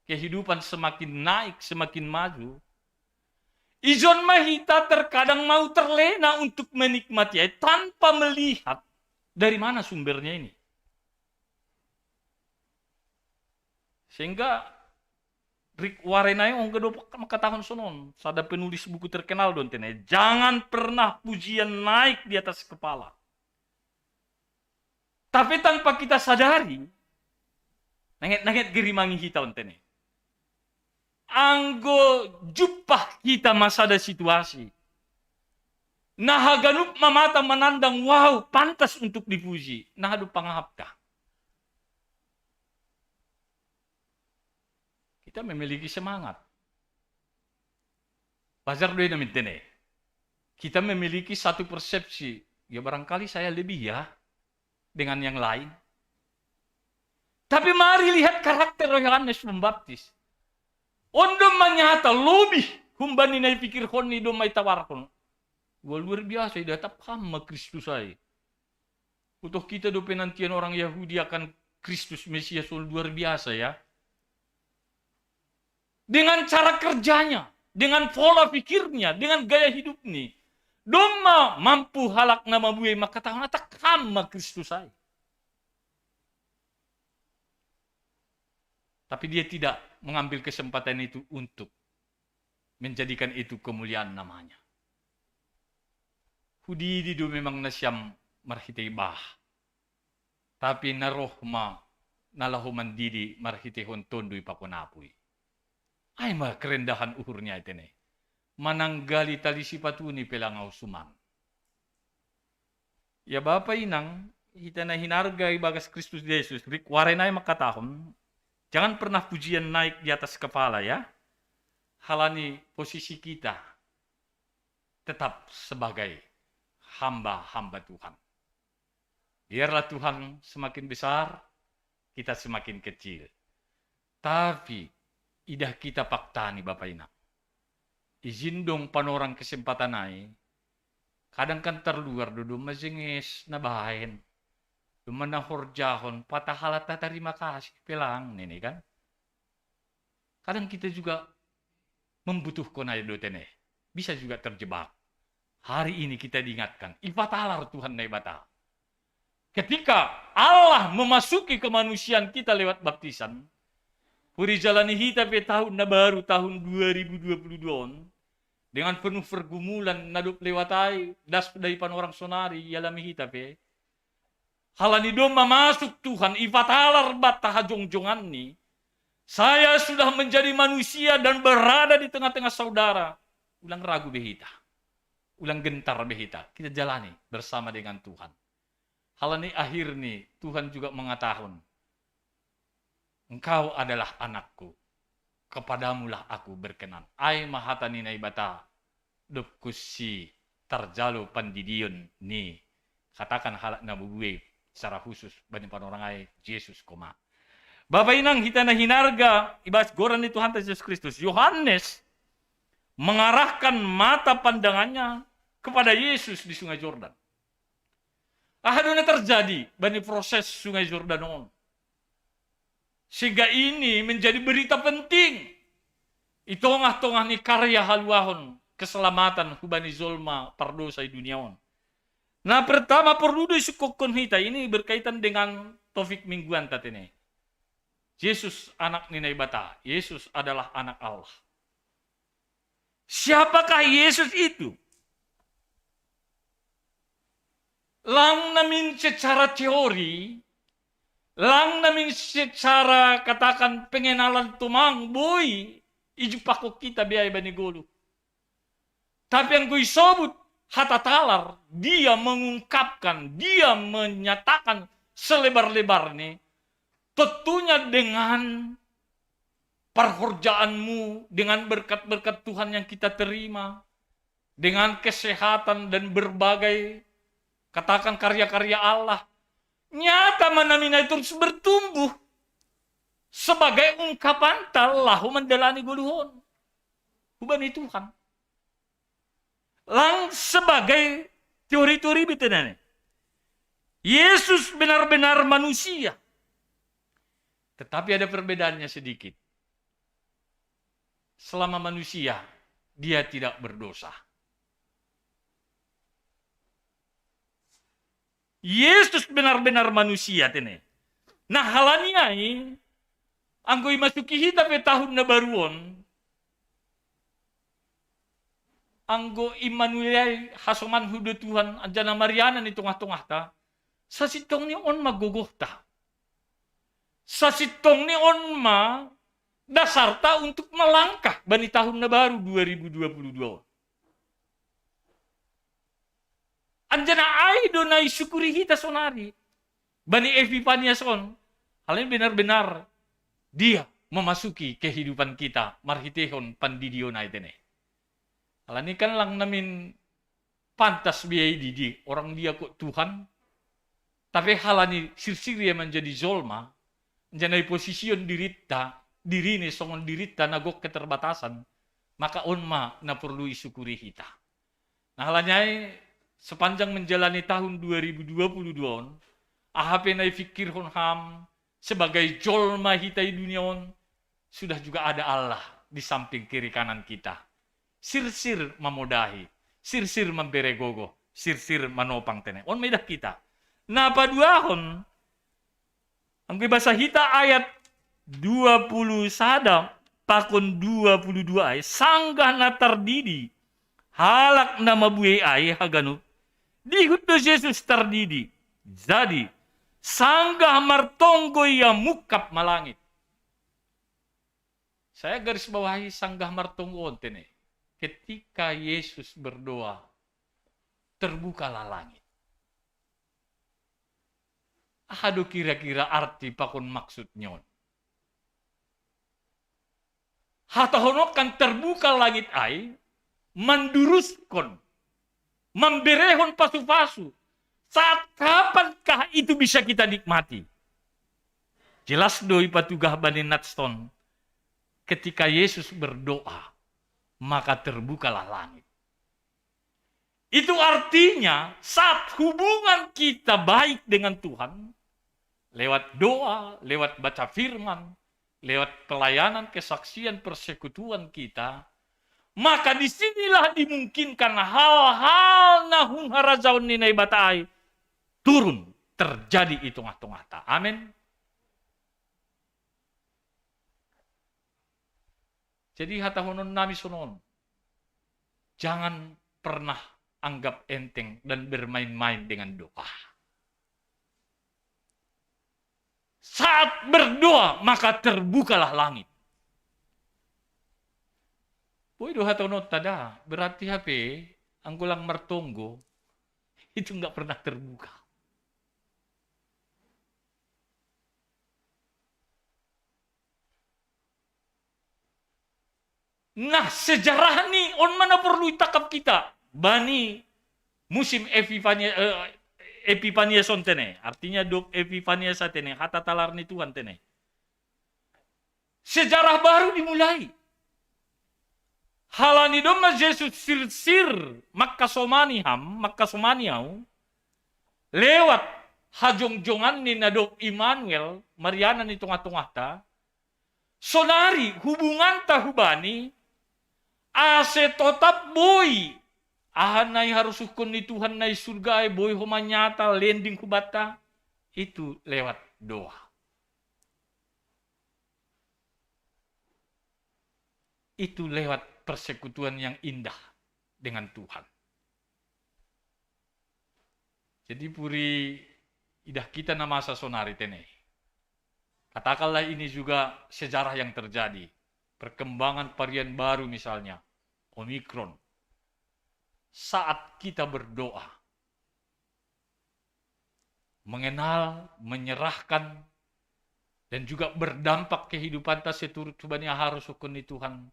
kehidupan semakin naik, semakin maju, ijon ma hita terkadang mau terlena untuk menikmati ai tanpa melihat dari mana sumbernya ini. Sehingga Rick Warren ai ongga do mangkatahon sonon, sada penulis buku terkenal do tene, "Jangan pernah pujian naik di atas kepala." Tapi tanpa kita sadari, nanget-nanget gerimangi hita on tene. Anggo jumpah hita ma sada situasi, na haganup ma mata manandang, "Wow, pantas untuk dipuji," na aha do pangahapta? Kita memiliki semangat. Wajar do i namin tene. Kita memiliki satu persepsi, ya barangkali saya lebih ya dengan yang lain. Tapi mari lihat karakter Yohanes Pembaptis. On do manyata lobih humbani na ipikirhon ni, domma itawarhon. Wah, luar biasa, idatap ham ma Kristus ai. Utoh kita dope nantian orang Yahudi akan Kristus Mesias, wah, luar biasa ya. Dengan cara kerjanya, dengan pola pikirnya, dengan gaya hidup ni, domma mampu halak na mabuei mangkatahon, "Atap ham ma Kristus ai." Tapi dia tidak mengambil kesempatan itu untuk menjadikan itu kemuliaan namanya. Hudidi do memang nasiam marhitei bah. Tapi na roh ma na laho mandidi marhiteihon Tonduy pakon Apuy. Ai ma kerendahan uhurnya i tene. Mananggali tali sipatuni pe lang au suman. Ya Bapa Inang, hita na hinarga ibagas Kristus Jesus, rikhuaren ai mangkatahon, jangan pernah pujian naik di atas kepala ya. Halani posisi kita tetap sebagai hamba-hamba Tuhan. Biarlah Tuhan semakin besar, kita semakin kecil. Tapi idah kita paktani Bapa Inang. Izin dong panorang kesempatan ai, kadang kan tarluar do domma jenges na baen, domma na horjahon, patahala tatarima kasih pe lang nini kan. Kadang kita juga membutuhkan ai do tene. Bisa juga terjebak. Hari ini kita diingatkan, ipatalar Tuhan Naibata. Ketika Allah memasuki kemanusiaan kita lewat baptisan, hurijalani hita pe tahun na baru, tahun dua ribu dua puluh dua on, dengan penuh pergumulan na dob lewat ai, das dai panorang sonari ialami hita pe. Halani domma masuk Tuhan, ipatalar banta hajongjonganni, saya sudah menjadi manusia dan berada di tengah-tengah saudara. Ulang ragu be hita. Ulang gentar be hita. Kita jalani bersama dengan Tuhan. Halani akhirni Tuhan juga mengatakan, "Engkau adalah anakku, kepadamulah aku berkenan." Ai ma hata ni Naibata, dob kunsi tarjalo pandidion ni, katakan halak na bubue secara khusus bani panorang ai, Jesus koma. Bapa Inang hita na hinarga, ibas goran ni Tuhanta Jesus Kristus, Yohanes mengarahkan mata pandangannya kepada Yesus di Sungai Jordan. Aha do na terjadi bani proses Sungai Jordan on? Sehingga ini menjadi berita penting i tongah-tongah ni karya haluahon keselamatan hubani jolma pardosa i dunia on. Na pertama porlu do isungkunkon hita, ini berkaitan dengan topik mingguanta tene. Yesus anak ni Naibata, Yesus adalah anak Allah. Siapakah Yesus itu? Lang namin secara teori, lang namin secara katakan pengenalan tumang boi ijumpahkon hita be ai bani goluh. Tapi anggo isobut hata talar, dia mengungkapkan, dia menyatakan selebar-lebarnya, tentunya dengan parhorjaanmu, dengan berkat-berkat Tuhan yang kita terima, dengan kesehatan dan berbagai, katakan, karya-karya Allah, nyata ma namin ai terus bertumbuh sebagai ungkapanta laho mandalani goluh on hubani Tuhan. Lang sebagai teori-teori be tene. Yesus benar-benar manusia. Tetapi ada perbedaannya sedikit. Selama manusia, dia tidak berdosa. Yesus benar-benar manusia tene. Na halani ai, anggo imasuki hita pe tahun na baru on, anggo Immanuel ai, hasomanhu do Tuhan, anjaha Mariana i tongah-tongahta, sasintongni on ma gogohta. Sasintongni on ma dasarta untuk melangkah bani tahun na baru dua ribu dua puluh dua on. Anjaha ai do na isukuri hita sonari bani Epipanias on, halani benar-benar dia memasuki kehidupan kita marhiteihon pandidion ai tene. Halani kan lang namin pantas be ia ididi, orang dia kok Tuhan, tapi halani sirsir ia manjadi jolma, anjaha iposision dirinta, dirini songon dirinta na gok keterbatasan, maka on ma na porlu isukuri hita. Nah, halani ai, sepanjang menjalani tahun dua ribu dua puluh dua on, aha pe na ipikirhon ham sebagai jolma hita i dunia on, sudah juga ada Allah di samping kiri kanan kita. Sirsir mamodahi, sirsir mambere gogoh, sirsir manopang tene. On ma idah hita. Na paduahon, anggo ibasa hita ayat dua puluh sada, pakon dua puluh dua ai, sanggah na tardidi halak na mabuei ai haganup, dihut do Jesus tardidi. Jadi, sanggah martonggo ia mungkap ma langit. Saya garis bawahi sanggah martonggo on tene. Ketika Yesus berdoa, terbukalah langit. Aha do kira-kira arti pakon maksudnya on? Hatahonon kan terbuka langit ai, manduruskon, mamberehon pasu-pasu. Saat kapankah itu bisa kita nikmati? Jelas do ipatugah bani nats on, ketika Yesus berdoa, maka terbukalah langit. Itu artinya saat hubungan kita baik dengan Tuhan, lewat doa, lewat baca firman, lewat pelayanan kesaksian persekutuan kita, maka disinilah dimungkinkan hal-hal na hungharajaon ni Naibata ai turun terjadi i tongah-tongahta. Amin. Jadi hatahonon nami sonon, jangan pernah anggap enteng dan bermain-main dengan doa. Saat berdoa, maka terbukalah langit. Boi do hatahonon tada, berarti hape anggo lang martonggo, itu nggak pernah terbuka. Nah, sejarah ni on mana perlu itangkap kita. Bani musim Epifania, eh, Epifania son tene. Artinya dok Epifania sa tene, hata talar ni Tuhan tene. Sejarah baru dimulai. Halani domma Jesus sirsir, mangkasomani ham, mangkasomani au, lewat hajongjongan ni na dok Immanuel, marianan i tongah-tongahta, sonari hubunganta hubani, ase totap boi, aha na iharosuhkon ni Tuhan na i surga ai boi homa nyata lending hubanta, itu lewat doa. Itu lewat persekutuan yang indah dengan Tuhan. Jadi puri idah kita na masa sonari tene. Katakanlah ini juga sejarah yang terjadi. Perkembangan varian baru misalnya, Omikron. Saat kita berdoa, mengenal, menyerahkan, dan juga berdampak kehidupanta seturut hubani aha harosuhkon ni Tuhan.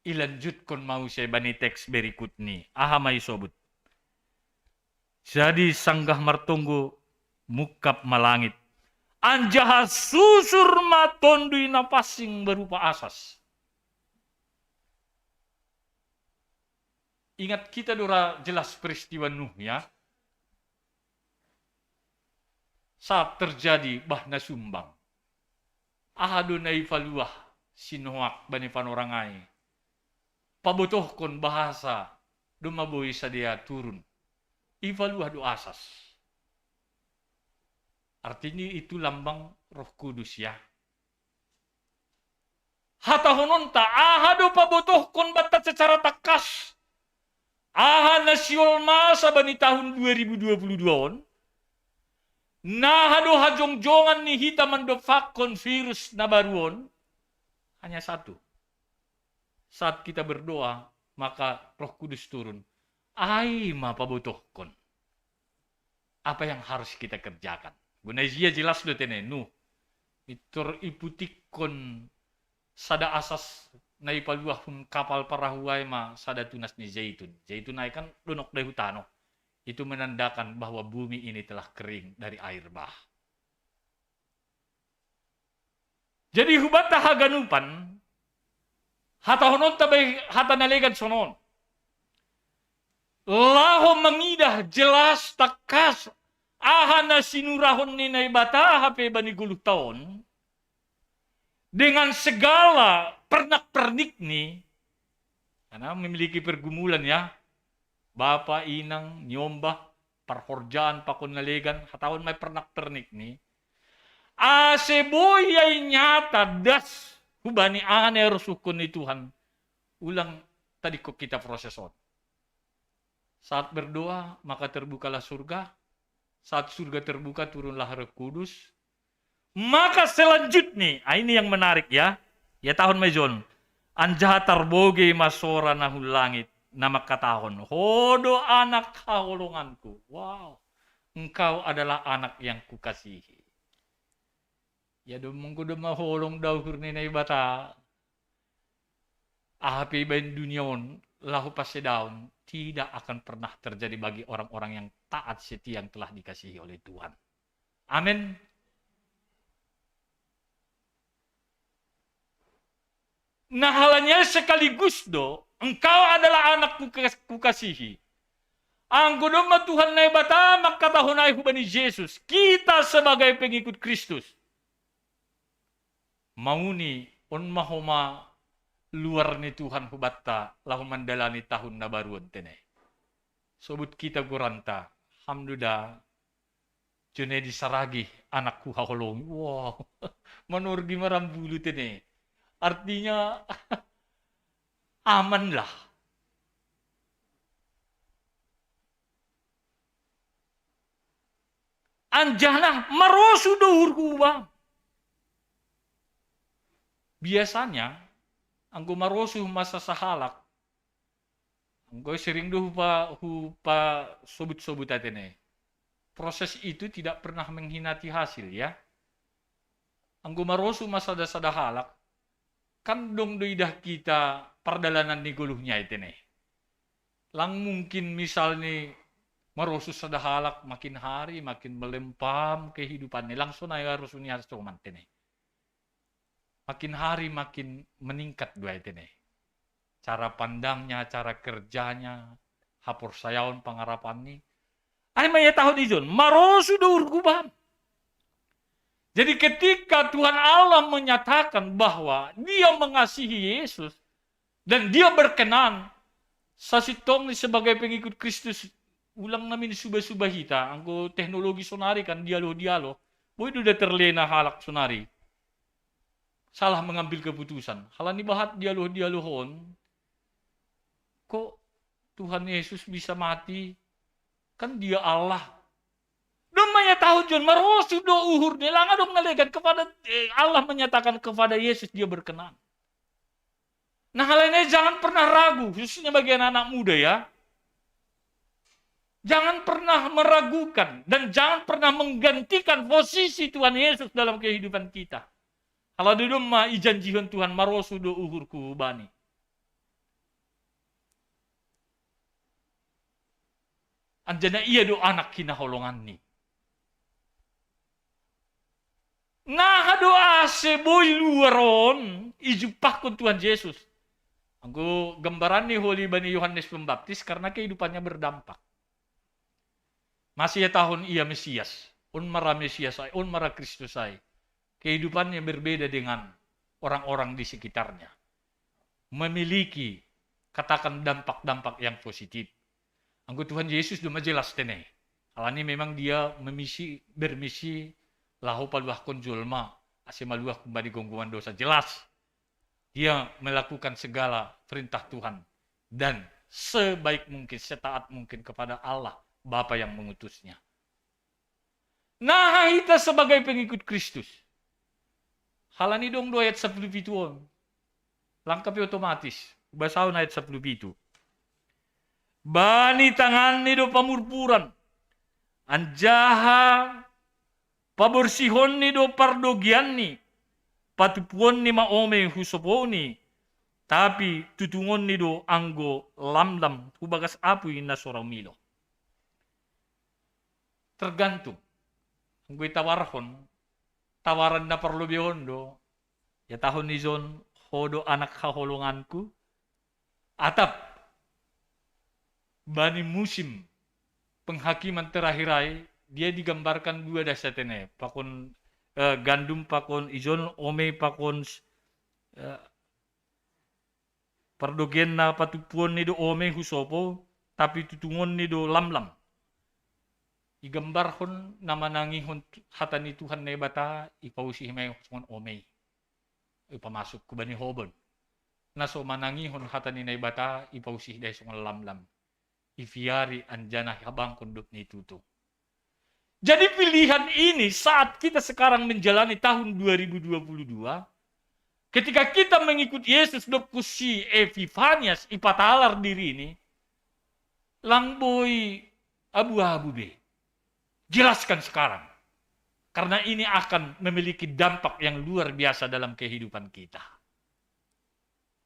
Ilanjutkon ma use bani teks berikut ni. Aha ma isobut? Jadi sanggah martonggo mungkap ma langit. Anjaha susur ma Tonduy Napansing berupa asas. Ingat kita do ra jelas peristiwa Nuh, ya. Saat terjadi bah na sumbang, aha do na ipaluah si Noak bani panorang ai? Pabotohkon bahasa domma boi sadia turun. Ipaluah do asas. Artinya itu lambang Roh Kudus, ya. Hatahononta, aha do pabotohkon banta secara tangkas? Aha na siolmasa bani tahun dua ribu dua puluh dua on? Naha do hajongjongan ni hita mandompakkon virus na baru on? Hanya satu. Saat kita berdoa, maka Roh Kudus turun. Ai ma pabotohkon. Apa yang harus kita kerjakan? Bona ijia jelas do tene Nuh. Mintor iputikkon sada asas na ipaluahhon kapal parahu ai ma sada tunas ni zeitun. Zeitun ai kan donok do i hu tano. Itu menandakan bahwa bumi ini telah kering dari air bah. Jadi hubanta haganupan, hatahononta bai hata na legan sonon. Laho mangidah jelas tangkas aha na sinurahon ni Naibata hape bani goluhta on, dengan segala pernak-pernikni, karena memiliki pergumulan, ya, bapa, inang, niombah, parhorjaan pakon na legan, hatahon ma i pernak-pernikni. Ase boi ai nyata das Hubani ane rosuhkon ni Tuhan, ulang tadi ko kita proses on. Saat berdoa, maka terbukalah surga. Saat surga terbuka, turunlah Roh Kudus. Maka selanjutnya, ah, ini yang menarik ya. Ya, tahun Majon. Anjaha tarbogei ma sora na hun langit, na mangkatahon, "Ho do anak haholonganku." Wow. "Engkau adalah anak yang kukasihi." Ya, do mengko do maholong da uhur ni Naibata. Aha pe ibaen dunia on, laho pasedaon, tidak akan pernah terjadi bagi orang-orang yang taat setia yang telah dikasihi oleh Tuhan. Amin. Nah, halani ai sekaligus do, "Engkau adalah anak kukas-, kukasihi." Anggo domma Tuhan Naibata mangkatahon ai hubani Jesus, kita sebagai pengikut Kristus, mauni on ma homa luar ni Tuhan hubanta laho mandalani tahun na baru on, tene. Sobut kita goranta, "Ham do da Junedi Saragih, anakku haholongi." Wow. Manorgi ma rambulu, tene. Artinya, amanlah. Anjaha marosu do uhurhu ba. Biasanya, anggo marosu masa sahalak, anggo sering do hupa-, hupasobut-sobut, tene. Proses itu tidak pernah mengkhianati hasil, ya. Anggo marosu ma sada-sada halak, kan dong do idah kita pardalanan ni goluhna, tene. Lang mungkin misalni marosu sada halak, makin hari makin melempam kehidupanna, lang sonai rosu ni hasoman, tene. Makin hari makin meningkat do ai, tene. Cara pandangnya, cara kerjanya, haporsayaon, pangarapanna. Ai ma ia tahun ijon, marosu do uhurhu ba. Jadi ketika Tuhan Allah menyatakan bahwa Dia mengasihi Yesus dan Dia berkenan, sasintongni sebagai pengikut Kristus, ulang namin suba-suba hita, anggo teknologi sonari kan dialog-dialog, boi do da terlena halak sonari salah mengambil keputusan. Halani bahat dialog-dialog on, kok Tuhan Yesus bisa mati? Kan Dia Allah. Domma ia tahun ijon, marosu do uhurna, lang adong na legan kepada, eh, Allah menyatakan kepada Yesus Dia berkenan. Nah, halani ai jangan pernah ragu, khususnya bagi anak-anak muda, ya. Jangan pernah meragukan dan jangan pernah menggantikan posisi Tuhan Yesus dalam kehidupan kita. Ala do domma ijanjihon Tuhan, "Marosu do uhurhu Bani." Anjaha Ia do anak hinaholonganni. Naha do ase boi luar on ijumpahkon Tuhan Jesus. Anggo gambaranni holi bani Yohanes Pembaptis, karena kehidupannya berdampak. Masih ia tahun ia Mesias, on ma ra Mesias ai, on ma ra Kristus ai. Kehidupannya berbeda dengan orang-orang di sekitarnya. Memiliki, katakan, dampak-dampak yang positif. Anggo Tuhan Yesus do ma jelas tene. Alani memang Dia memisi, bermisi laho paluahkon jolma ase maluah humbani gonggongan dosa, jelas. Dia melakukan segala perintah Tuhan dan sebaik mungkin, setaat mungkin kepada Allah Bapa yang mengutusnya. Naha hita sebagai pengikut Kristus. Halani dong do ayat sapuluh pitu on. Langkap otomatis. Basahon ayat sapuluh pitu. Bani tanganni do pamurpuran. Anjaha paborsihonni do pardogeanni. Patumpuonni ma ome hu sopouni. Tapi tutungonni do anggo lamlam hu bagas apuy na so ra umilo. Tergantung. Anggo itawarhon, tawaran na parlobei on do, ia tahon ijon, "Ho do anak haholonganku." Atap, bani musim penghakiman terakhir ai, dia digambarkan dua da satene, pakon, eh, gandum pakon ijon, ome pakon, eh, pardogeanna patumpuonni do ome hu sopo, tapi tutungonni do lamlam. Igambarhon na manangihon hata ni Tuhan Naibata, ipausi ma i songon ome i. ipamasuk ku bani hobon. Na so manangihon hata ni Naibata, ipausih da i songon lamlam. Ipiari anjana ihabangkon dob ni tutu. Jadi pilihan ini saat kita sekarang menjalani tahun dua ribu dua puluh dua, ketika kita mengikut Yesus dob ku si Epifanias ipatalar dirini, lang boi abu-abu be. Jelaskan sekarang. Karena ini akan memiliki dampak yang luar biasa dalam kehidupan kita.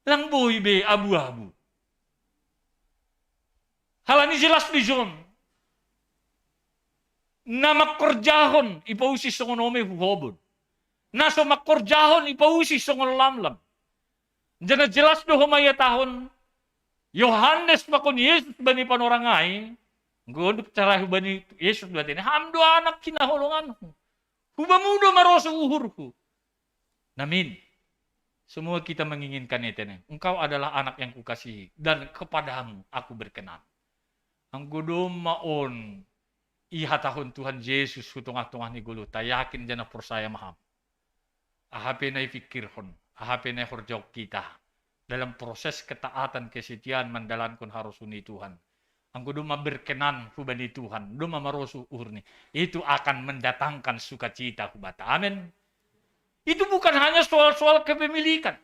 Lang boi be abu-abu. Halani jelas di John. Na mangkorjahon ipausi songon ome hu hobon. Na so mangkorjahon ipausi songon lamlam. Jana jelas do homa ihatahon, Yohanes pakon Yesus bani panorang ai, goduk cara hubani Yesus do atene, ham do anak hinaholonganku. Hubamu do marosuh uhurhu. Namin, semua kita menginginkan itu nih. Engkau adalah anak yang kukasihi dan kepadamu aku berkenan. Anggo domma on ihatahon Tuhan Yesus hu tongah-tongah ni goluhta, yakin jana porsaya ma ham. Aha pe na ipikirhon, aha pe na ihorjahon kita dalam proses ketaatan kesetiaan mandalankon harosuh ni Tuhan. Anggo domma berkenan hubani Tuhan, domma marosuh uhurni, itu akan mendatangkan sukacita hubata. Amin. Itu bukan hanya soal-soal kepemilikan,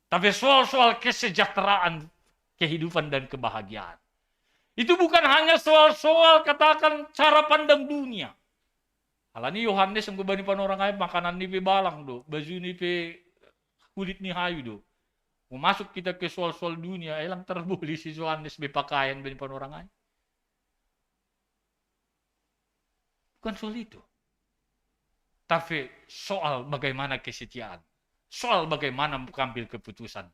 tapi soal-soal kesejahteraan, kehidupan dan kebahagiaan. Itu bukan hanya soal-soal, katakan, cara pandang dunia. Alani Yohanes anggo bani panorang ai, makanan ni pe balang do, baju ni pe kulit ni hayu do. Mau masuk kita ke soal-soal dunia, elang terbuli si Yohanes be pakaian bani panorang ai. Bukan soal itu. Tapi soal bagaimana kesetiaan. Soal bagaimana mengambil keputusan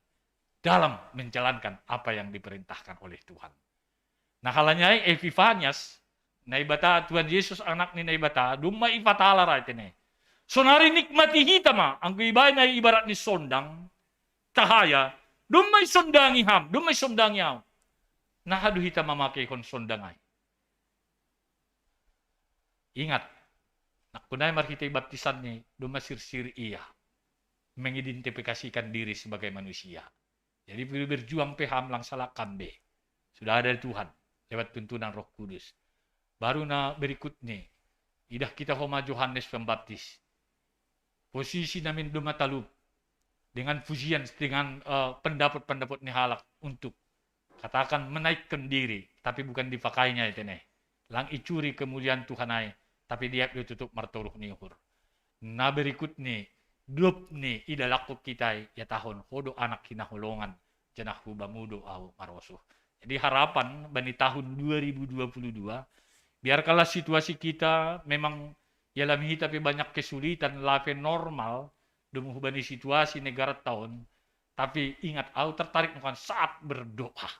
dalam menjalankan apa yang diperintahkan oleh Tuhan. Nah, halani ai Epifanias, Naibata, Tuhan Yesus, anak ni Naibata, domma ipatalar ai tene. Sonari nikmati hita ma, anggo ibaen ai ibarat ni sondang, tahaya, domma isondangi ham, domma isondangi au. Nah, aha do hita mamakeihon sondang ai? Ingat, nangkon ai marhitei baptisan ni, domma sirsir ia mengidentifikasikan diri sebagai manusia. Jadi, pudi berjuang pe ham, lang salak ham be. Sudah ada Tuhan lewat tuntunan Roh Kudus. Baru na berikut ni, idah kita homa Johannes Pembaptis. Posisi namin domma talup dengan pujian, dengan eh, pendapat-pendapat ni halak untuk, katakan, menaikkan diri, tapi bukan dipakainya itu nih. Lang icuri kemuliaan Tuhan ai, tapi dia ditutup martoruh ni uhur. Na berikut ni, dob ni idalangkon kita ihatahon, ho do anak hinaholongan, janah hubamu do au marosuh. Jadi harapan bani tahun dua ribu dua puluh dua, biarkanlah situasi kita memang ialami hita pe banyak kesulitan, lape normal, domu hubani situasi negara taon, tapi ingat, au tertarik nangkon saat berdoa,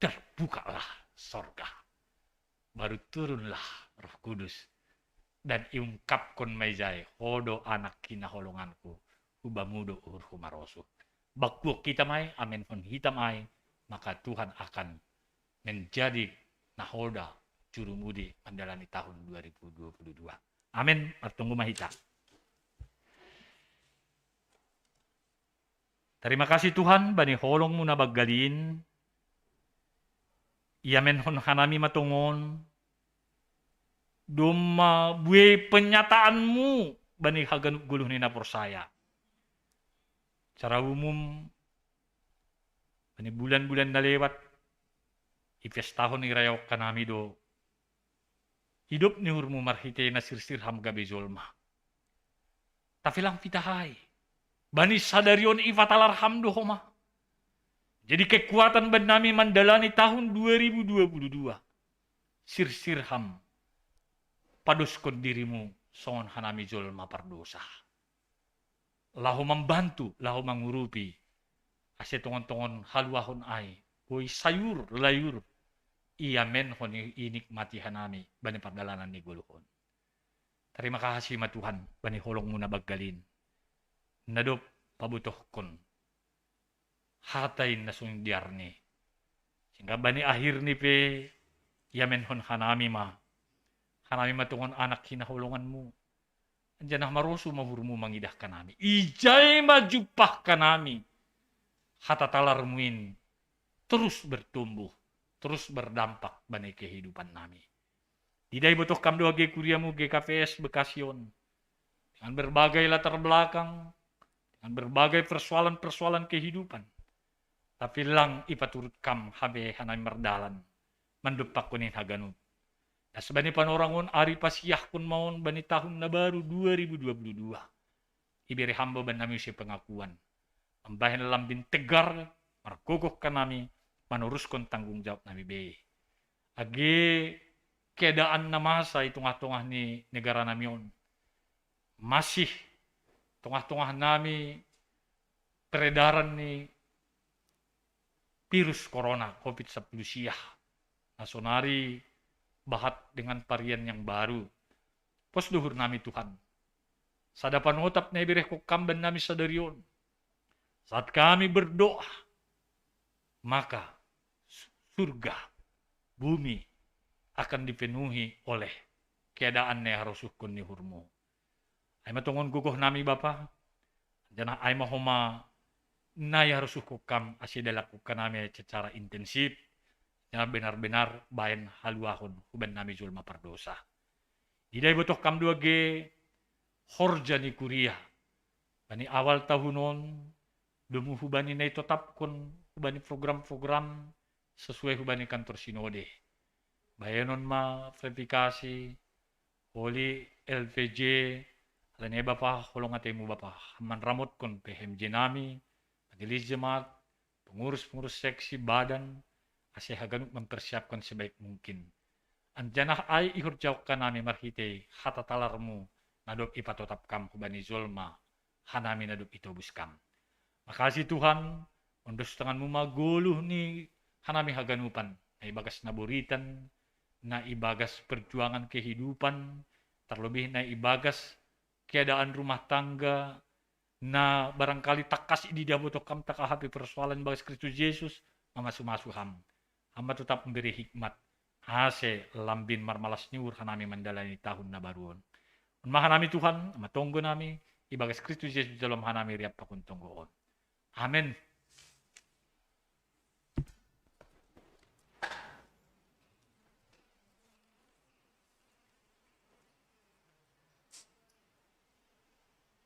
terbukalah sorga. Baru turunlah Roh Kudus dan iungkapkon ma ijai, ho do anak hinaholonganku, hubamu do uhurhu marosuh. Bakbuak hita ma i, amenhon hita ma i, maka Tuhan akan menjadi nahoda jurumudi mandalani tahun dua ribu dua puluh dua. Amin. Martonggo ma hita. Terima kasih Tuhan, bani holongmu na banggalin, iamenhon hanami ma tongon, domma buei penyataanmu bani haganup goluh ni na porsaya. Secara umum, bani bulan-bulan na lewat, ipestahon, irayahon hanami do idop ni uhurmu marhitei na sirsir ham gabe jolma. Tapi lang pitahai, bani sadari on ipatalar ham do homa. Jadi kekuatan bannami mandalani tahun dua ribu dua puluh dua. Sirsir ham padoskon dirimu songon hanami jolma pardosa, laho mambantu, laho mangurupi, ase tongon-tongon haluahon ai boi sayur layur iamenhon, inikmati hanami bani pardalanan ni goluh on. Terima kasih ma Tuhan bani holongmu na banggalin, na dob pabotohkon hata in na songon diarni, sehingga bani akhirni pe iamenhon hanami ma, hanami ma tongon anak hinaholonganmu. Janah marosuh ma uhurmu mangidah hanami. Ijai ma jumpah hanami hata talarmu in terus bertumbuh, terus berdampak bani kehidupan nami. Ida ibotoh kam do age kuriamu G K P S Bekasi on, dengan berbagai latar belakang, dengan berbagai persoalan-persoalan kehidupan. Tapi lang ipaturut kam hape hanami mardalan mandompakkon in haganup. Nah, sabani panorang on, ari pasiahkon ma on bani tahun na baru dua ribu dua puluh dua. Ibere hamba bannami use pengakuan mambahen lambin tegar, margogoh hanami manoruskon tanggung jawab nami be. Age keadaan na masa i tongah-tongah ni negara nami on, masih tongah-tongah nami peredaran ni virus corona covid sampulu siah, na sonari bahat dengan varian yang baru. Pos do uhur nami Tuhan. Sada panotap na iberehkon kam bannami sadari on. Saat kami berdoa, maka surga, bumi akan dipenuhi oleh keadaan na iharosuhkon ni uhurmu. Ai ma tongon gogoh nami Bapa, janah ai ma homa na iharosuhkon kam ase idalankon hanami secara intensif, janah benar-benar bahen haluahon hubannami jolma pardosa. Ida ibotoh kam do age horja ni kuria bani awal tahun on, domu hubani na itotapkon hubani program-program sesuai hubani kantor sinode. Bahenon ma verifikasi, holi L P J, alani ai Bapa, holong ateimu Bapa, manramotkon P H M J nami, majelis jemaat, pengurus-pengurus seksi, badan, ase haganup mempersiapkan sebaik mungkin. Anjanah ai ihorjahon hanami marhitei hata talarmu na dob ipatotap kam hubani jolma, hanami na dob itobus kam. Makasih Tuhan, ondos tanganmu ma goluh ni hanami haganupan, na ibagas naboritan, na ibagas perjuangan kehidupan, terlebih na ibagas keadaan rumah tangga, na barangkali tangkas ididah botoh kam tangkas hape persoalan ibagas Kristus Jesus, mamasu-masu ham. Ham ma totap mambere hikmat, ase lambin marmalas ni uhur hanami mandalani tahun na baru on. On ma hanami Tuhan, Ama tonggo nami, ibagas Kristus Jesus jalo ma hanami riap pakon tonggo on. Amen.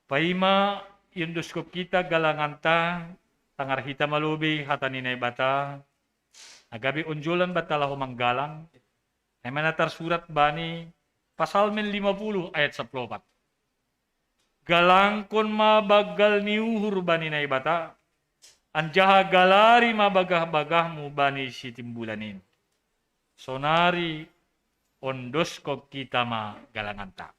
Paima iondoskon hita galanganta, tangar hita ma lobei hata ni Naibata, na gabe onjolan banta laho manggalang, ai ma na tarsurat bani Psalmen lima puluh ayat sampulu opat. Galangkon ma banggal ni uhur bani Naibata, anjaha galari ma bagah-bagahmu bani Sitimbulan in. Sonari ondoskon hita ma galanganta.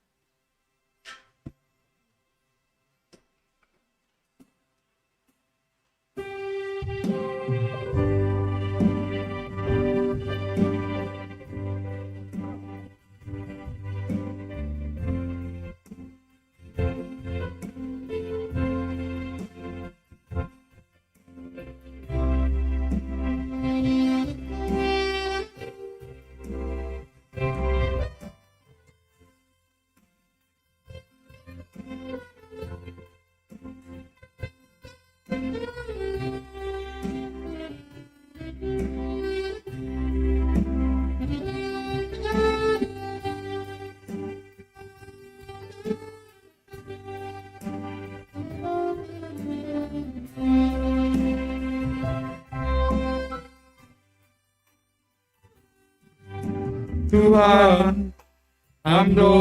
Tuhan, Ham do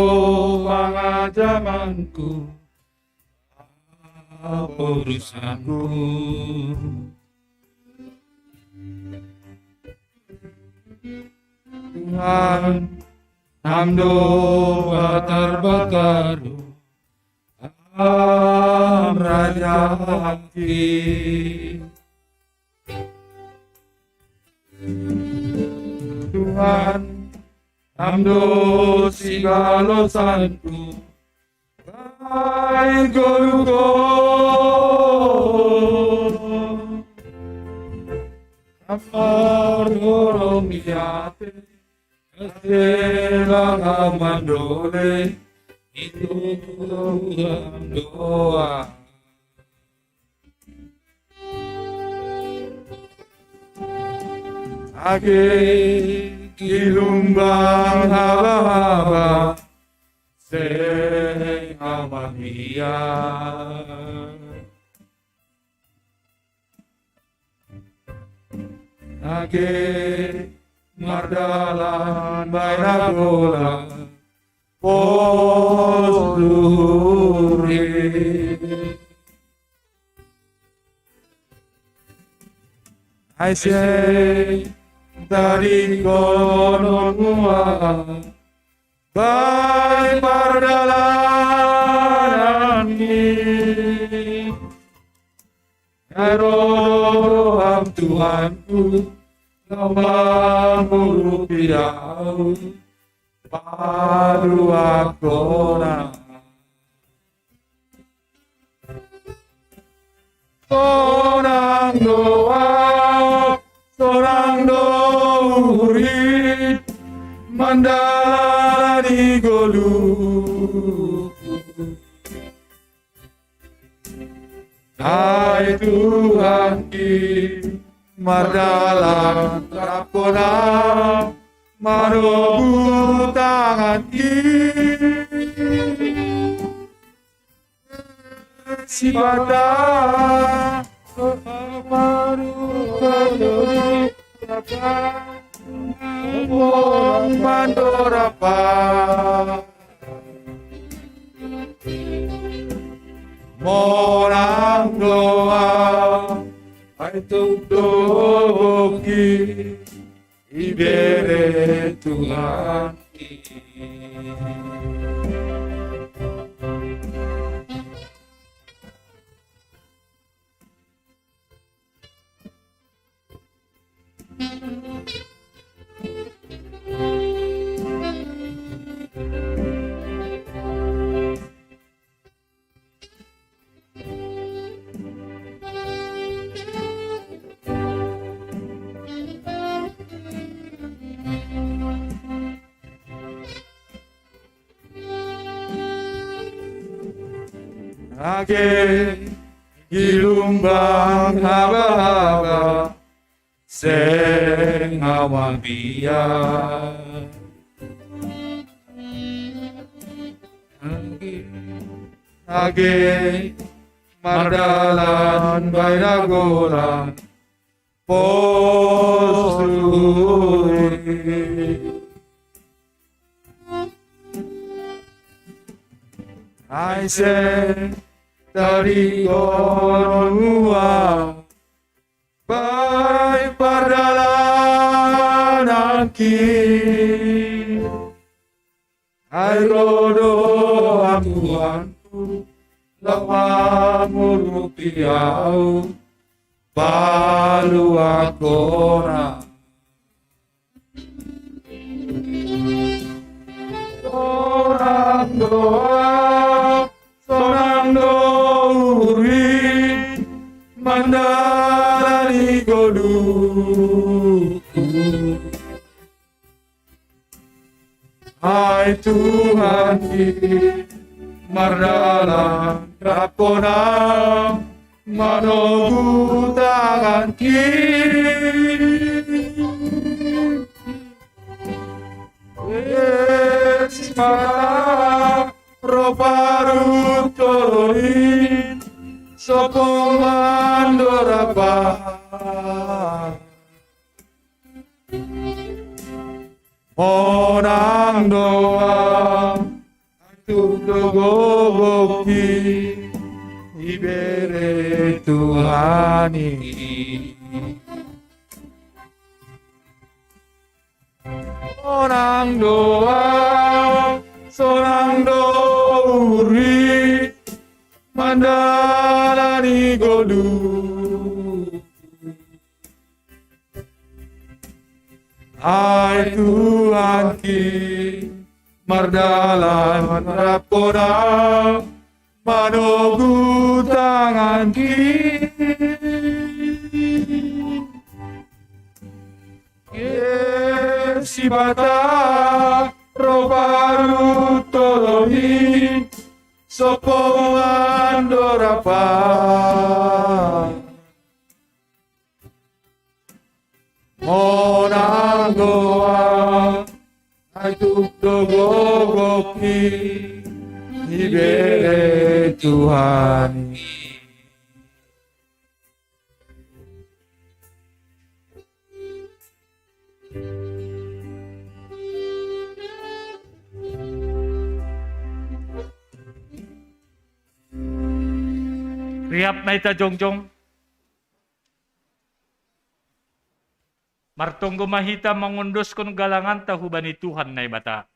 pangajamanku, apa urusanku. Tuhan, Ham do batar-batarhu, Ham raja haki. Tuhan, Ham do sigalosanku, bahen goluhku. Ham marholong ni atei, ase lang Ham mandolei, Itu doang doa. Age gilumbang haba-haba seng aman ia. Age mardalan baen golang pos luhur i. Ai seng tadingkonon mua baen pardalanan i. Ai ro do Ham Tuhanku, laho mangurupi ahu, paluahon Ham. Sonang do ahu, sonang do uhur i, mandalani ngoluku. Ai Tuhanki, mardalan raphon Ham, manogu tanganki. Sipata, maruka do di Among mandorapa. Monang do ahu, ai tuk do gogongki, ibere Tuhanki. Age gilumbang haba-haba seng aman ia. Age mardalan baen golang pos luhur i. Ai seng tadingkonon mua baen pardalananki. Ai ro do Ham Tuhanku, laho mangurupi ahu, paluahon Ham. Sonang do ahu, sonang do uhur i, mandalani ngoluku. Ai Tuhanki, mardalan raphon Ham, manogu tanganki. Ai sipata, ro paruntolon i, sopo mandorapa. Monang do ahu, ai tuk do gogongki, ibere Tuhan i. Sonang do ahu, sonang do uhur i, mandalani ngoluku. Ai Tuhanki, mardalan raphon Ham, manogu tanganki. Ai sipata, ro paruntolon i, sopoan do rapa. Monang goa, ai tuk do gogoki, ibere Tuhan. Riap ma hita jongjong. Martonggo ma hita mangondoskon galanganta hubani Tuhan Naibata.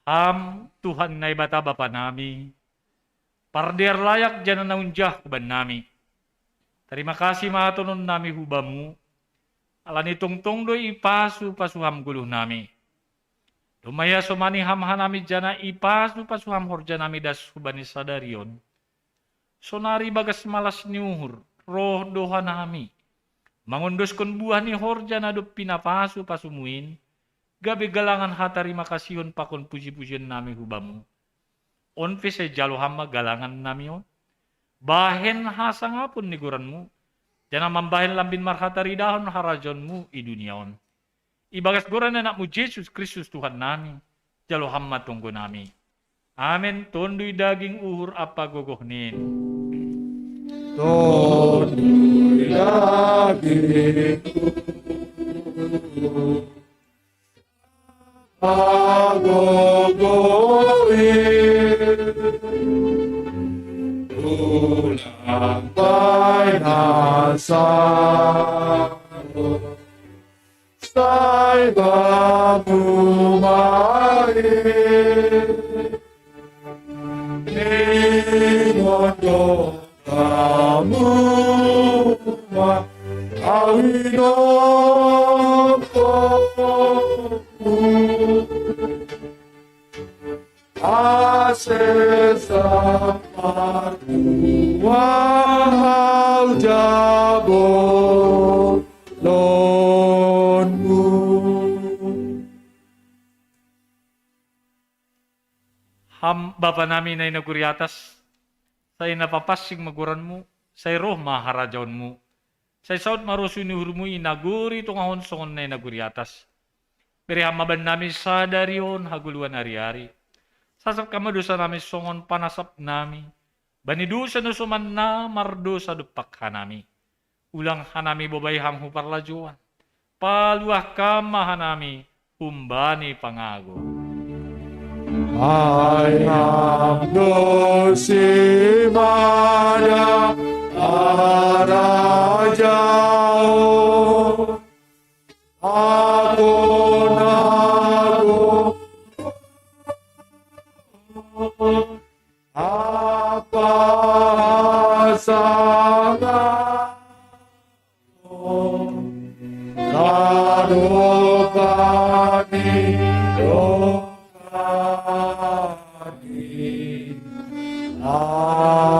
Ham, Tuhan Naibata Bapa nami, pardear layak jana na unjah hubannami. Tarima kasih ma hatononnami hubamu, alani tongtong do ipasu-pasu ham goluhnami. Domma iasomani ham hanami jana ipasu-pasu ham horjanami das hubani sadari on. Sonari bagas malas ni uhur, roh do hanami mangondoskon buah ni horja na dob pinapasu-pasumu in, gabe galangan hatarima kasihon pakon puji-pujionnami hubamu. On pe sai jalo ham ma galangannami on, bahen hasangapon ni goranmu, jana mambahen lambin marhataridahon harajaonmu i dunia on. Ibagas goran ni Anakmu Jesus Kristus Tuhannami, jalo ham ma tonggonami. Amen. Tonduy daging, uhur ampa gogoh nin. Tonduy daging, uhur ampa gogoh nin, ulang bahen hasangapon. Sai bamu ma i, ingot do bamu ma ahu i dohononku. Ase sampar tuang hau jabolonmu. Ham Bapa nami na i nagori atas, sai na papansing ma goranmu, sai roh ma harajaonmu, sai saut ma rosu ni uhurmu i nagori tongah on songon na i nagori atas. Bere ham ma bannami sadari on hagoluhan ari-ari. Sasap ham ma dosanami songon panasapnami bani dosa na soman na mardosa dompak hanami. Ulang hanami bobai ham hu parlajouan. Paluah kam ma hanami humbani pangago. Ai ham do simada, harajaon, agonago, ampa hasangapon, sadokani dokani. Amen.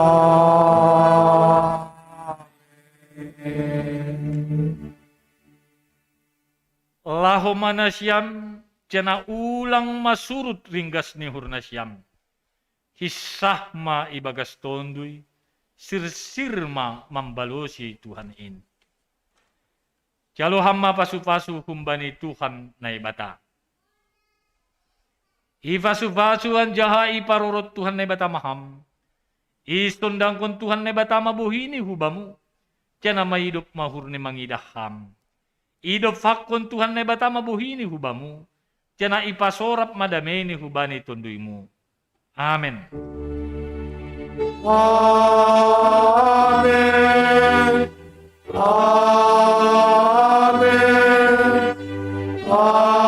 Laho ma nasiam, jana ulang ma surut ringgas ni uhur nasiam. Hinsah ma ibagas tonduy, sirsir ma mambalosi Tuhan in. Jalo ham ma pasu-pasu humbani Tuhan Naibata. Ipasu-pasu anjaha iparorot Tuhan Naibata ma ham. Isondangkon Tuhan Naibata ma bohini hubamu, jana maidop ma uhurni mangidah ham. Idompakkon Tuhan Naibata ma bohini hubamu, jana ipasorap ma dameini hubani tonduymu. Amen. Amen. Amen. Amen.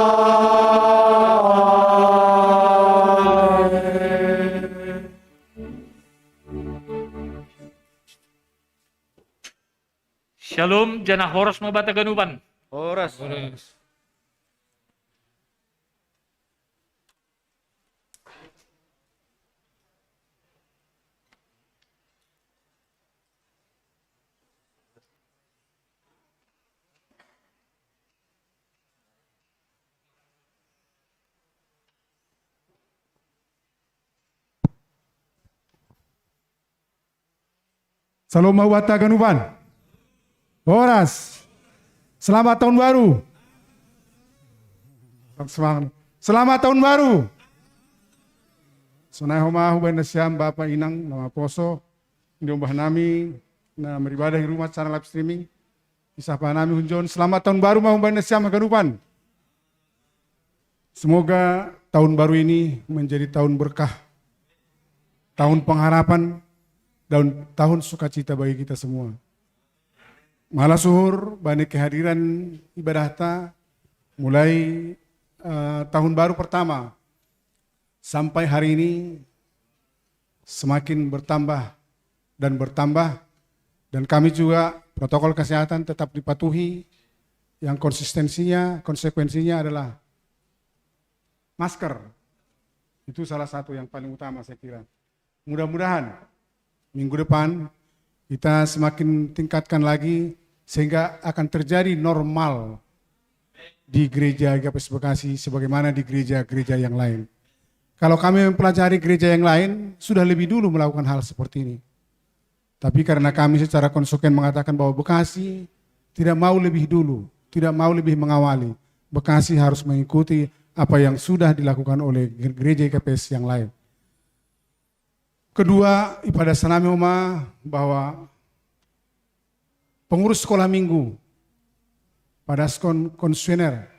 Shalom, jana horas ma banta ganupan. Horas. Horas. Salom ma hubatta haganupan. Horas. Selamat tahun baru. Selamat tahun baru. Sonai homa hubaen nasiam bapa inang na maposo, na niombah nami na maribadah di rumah secara live streaming. Isapa nami hunjon, selamat tahun baru ma hubaen nasiam haganupan. Semoga tahun baru ini menjadi tahun berkah, tahun pengharapan, dan tahun sukacita bagi kita semua. Malas syukur bani kehadiran ibadahta mulai eh, tahun baru pertama sampai hari ini semakin bertambah dan bertambah, dan kami juga protokol kesehatan tetap dipatuhi, yang konsistensinya, konsekuensinya adalah masker. Itu salah satu yang paling utama saya kira. Mudah-mudahan minggu depan kita semakin tingkatkan lagi sehingga akan terjadi normal di gereja Agapes Bekasi sebagaimana di gereja-gereja yang lain. Kalau kami mempelajari gereja yang lain, sudah lebih dulu melakukan hal seperti ini. Tapi karena kami secara konsekuen mengatakan bahwa Bekasi tidak mau lebih dulu, tidak mau lebih mengawali. Bekasi harus mengikuti apa yang sudah dilakukan oleh gereja Agapes yang lain. Kedua, ipada sanami homa bahwa pengurus sekolah minggu, padaskon konsuener,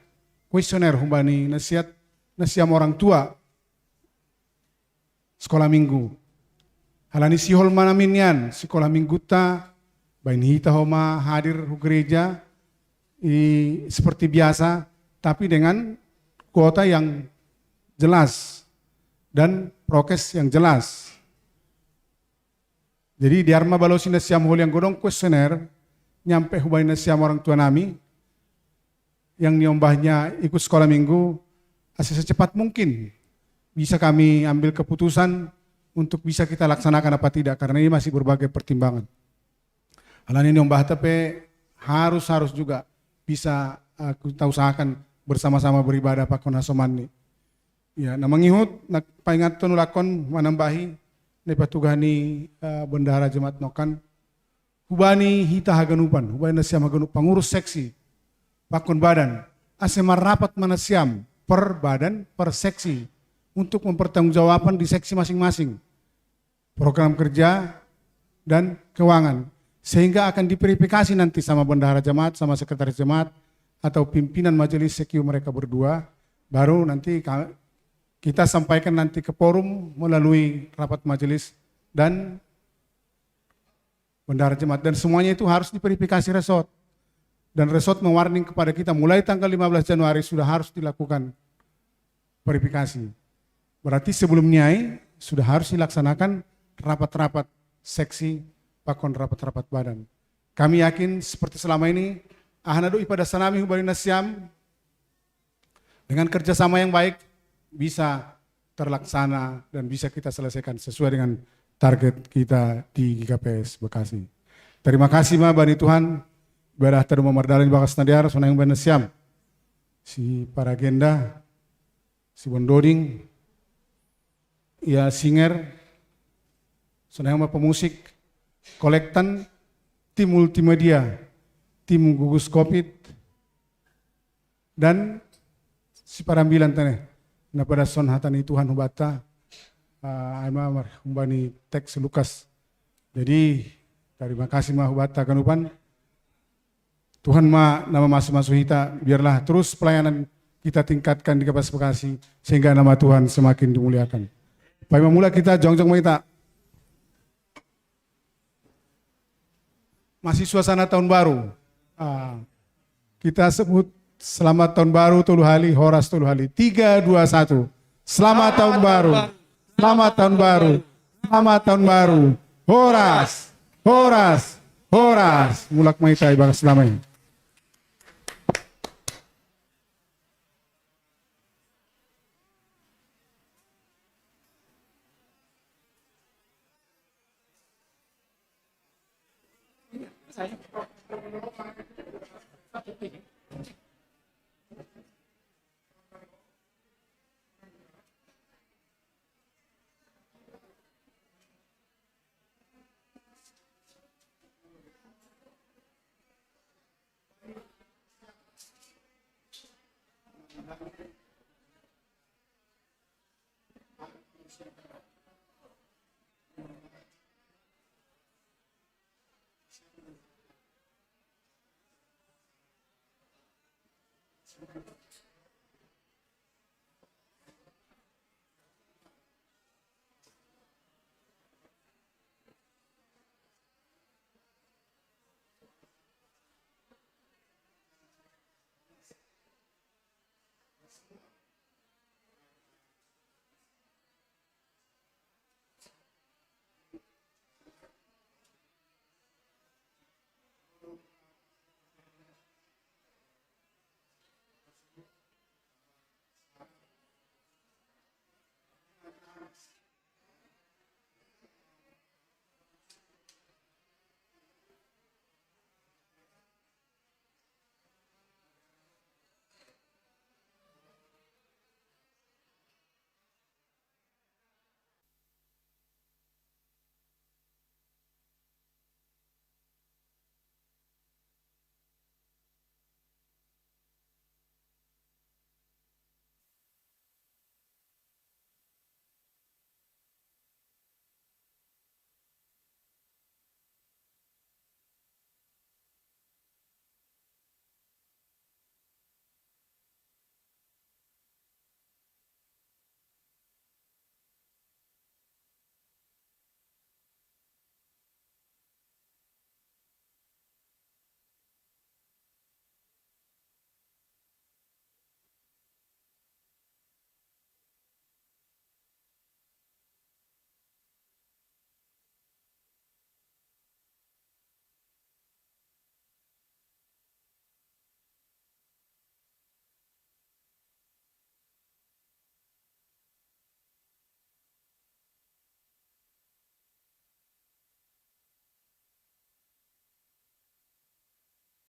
kuesioner humbani nasihat, nasiam orang tua sekolah minggu. Halani sihol ma namin nian sekolah mingguta, baen hita homa hadir hu gereja i, seperti biasa, tapi dengan kuota yang jelas dan prokes yang jelas. Jadi dear ma balosi nasiam holiang godong kuesioner nyampe hubaen nasiam orang tua nami yang niombahnya ikut sekolah minggu, asa secepat mungkin bisa kami ambil keputusan untuk bisa kita laksanakan apa tidak, karena ini masih berbagai pertimbangan. Halani niombahta pe harus harus juga bisa eh, kita usahakan bersama-sama beribadah pakon hasomanni. Ya, na mangihut, na paingathon ulak on manambahi na ipatugah ni eh, bendahara jemaat nokan, hubani hita haganupan, hubani nasiam haganup pangurus seksi pakon badan, ase marrapat ma nasiam per badan, per seksi, untuk mempertanggungjawabkan di seksi masing-masing program kerja dan keuangan, sehingga akan diverifikasi nanti sama bendahara jemaat, sama sekretaris jemaat, atau pimpinan majelis sekiu mereka berdua, baru nanti kita sampaikan nanti ke forum melalui rapat majelis dan bendahara jemaat, dan semuanya itu harus diverifikasi resort. Dan resort mewarning kepada kita mulai tanggal lima belas Januari sudah harus dilakukan verifikasi. Berarti sebelum niai sudah harus dilaksanakan rapat-rapat seksi pakon rapat-rapat badan. Kami yakin seperti selama ini, aha na do ipada sanami hubani nasiam, dengan kerjasama yang baik bisa terlaksana dan bisa kita selesaikan sesuai dengan target kita di G K P S Bekasi. Terima kasih ma bani Tuhan, ibadah tadi mamardalin bakas nadiar sonang bani siam. Si paragenda, si bondoding, ya singer, sonang ma pemusik, kolektan, tim multimedia, tim gugus covid, dan si parambilan tane na pada son hata ni Tuhan hubata uh, ai ma marhumbani teks Lukas. Jadi terima kasih ma hubata kanupan. Tuhan ma nama masu-masu hita, biarlah terus pelayanan kita tingkatkan di Kapas Bekasi sehingga nama Tuhan semakin dimuliakan. Pai mamula kita jongjong ma hita. Masih suasana tahun baru. Ah, kita sebut selamat tahun baru tolu hali, horas tolu hali. Tiga, dua, satu. Selamat tahun baru. Selamat tahun baru. Selamat tahun baru. Horas. Horas. Horas. Mulak ma hita ibagas damai.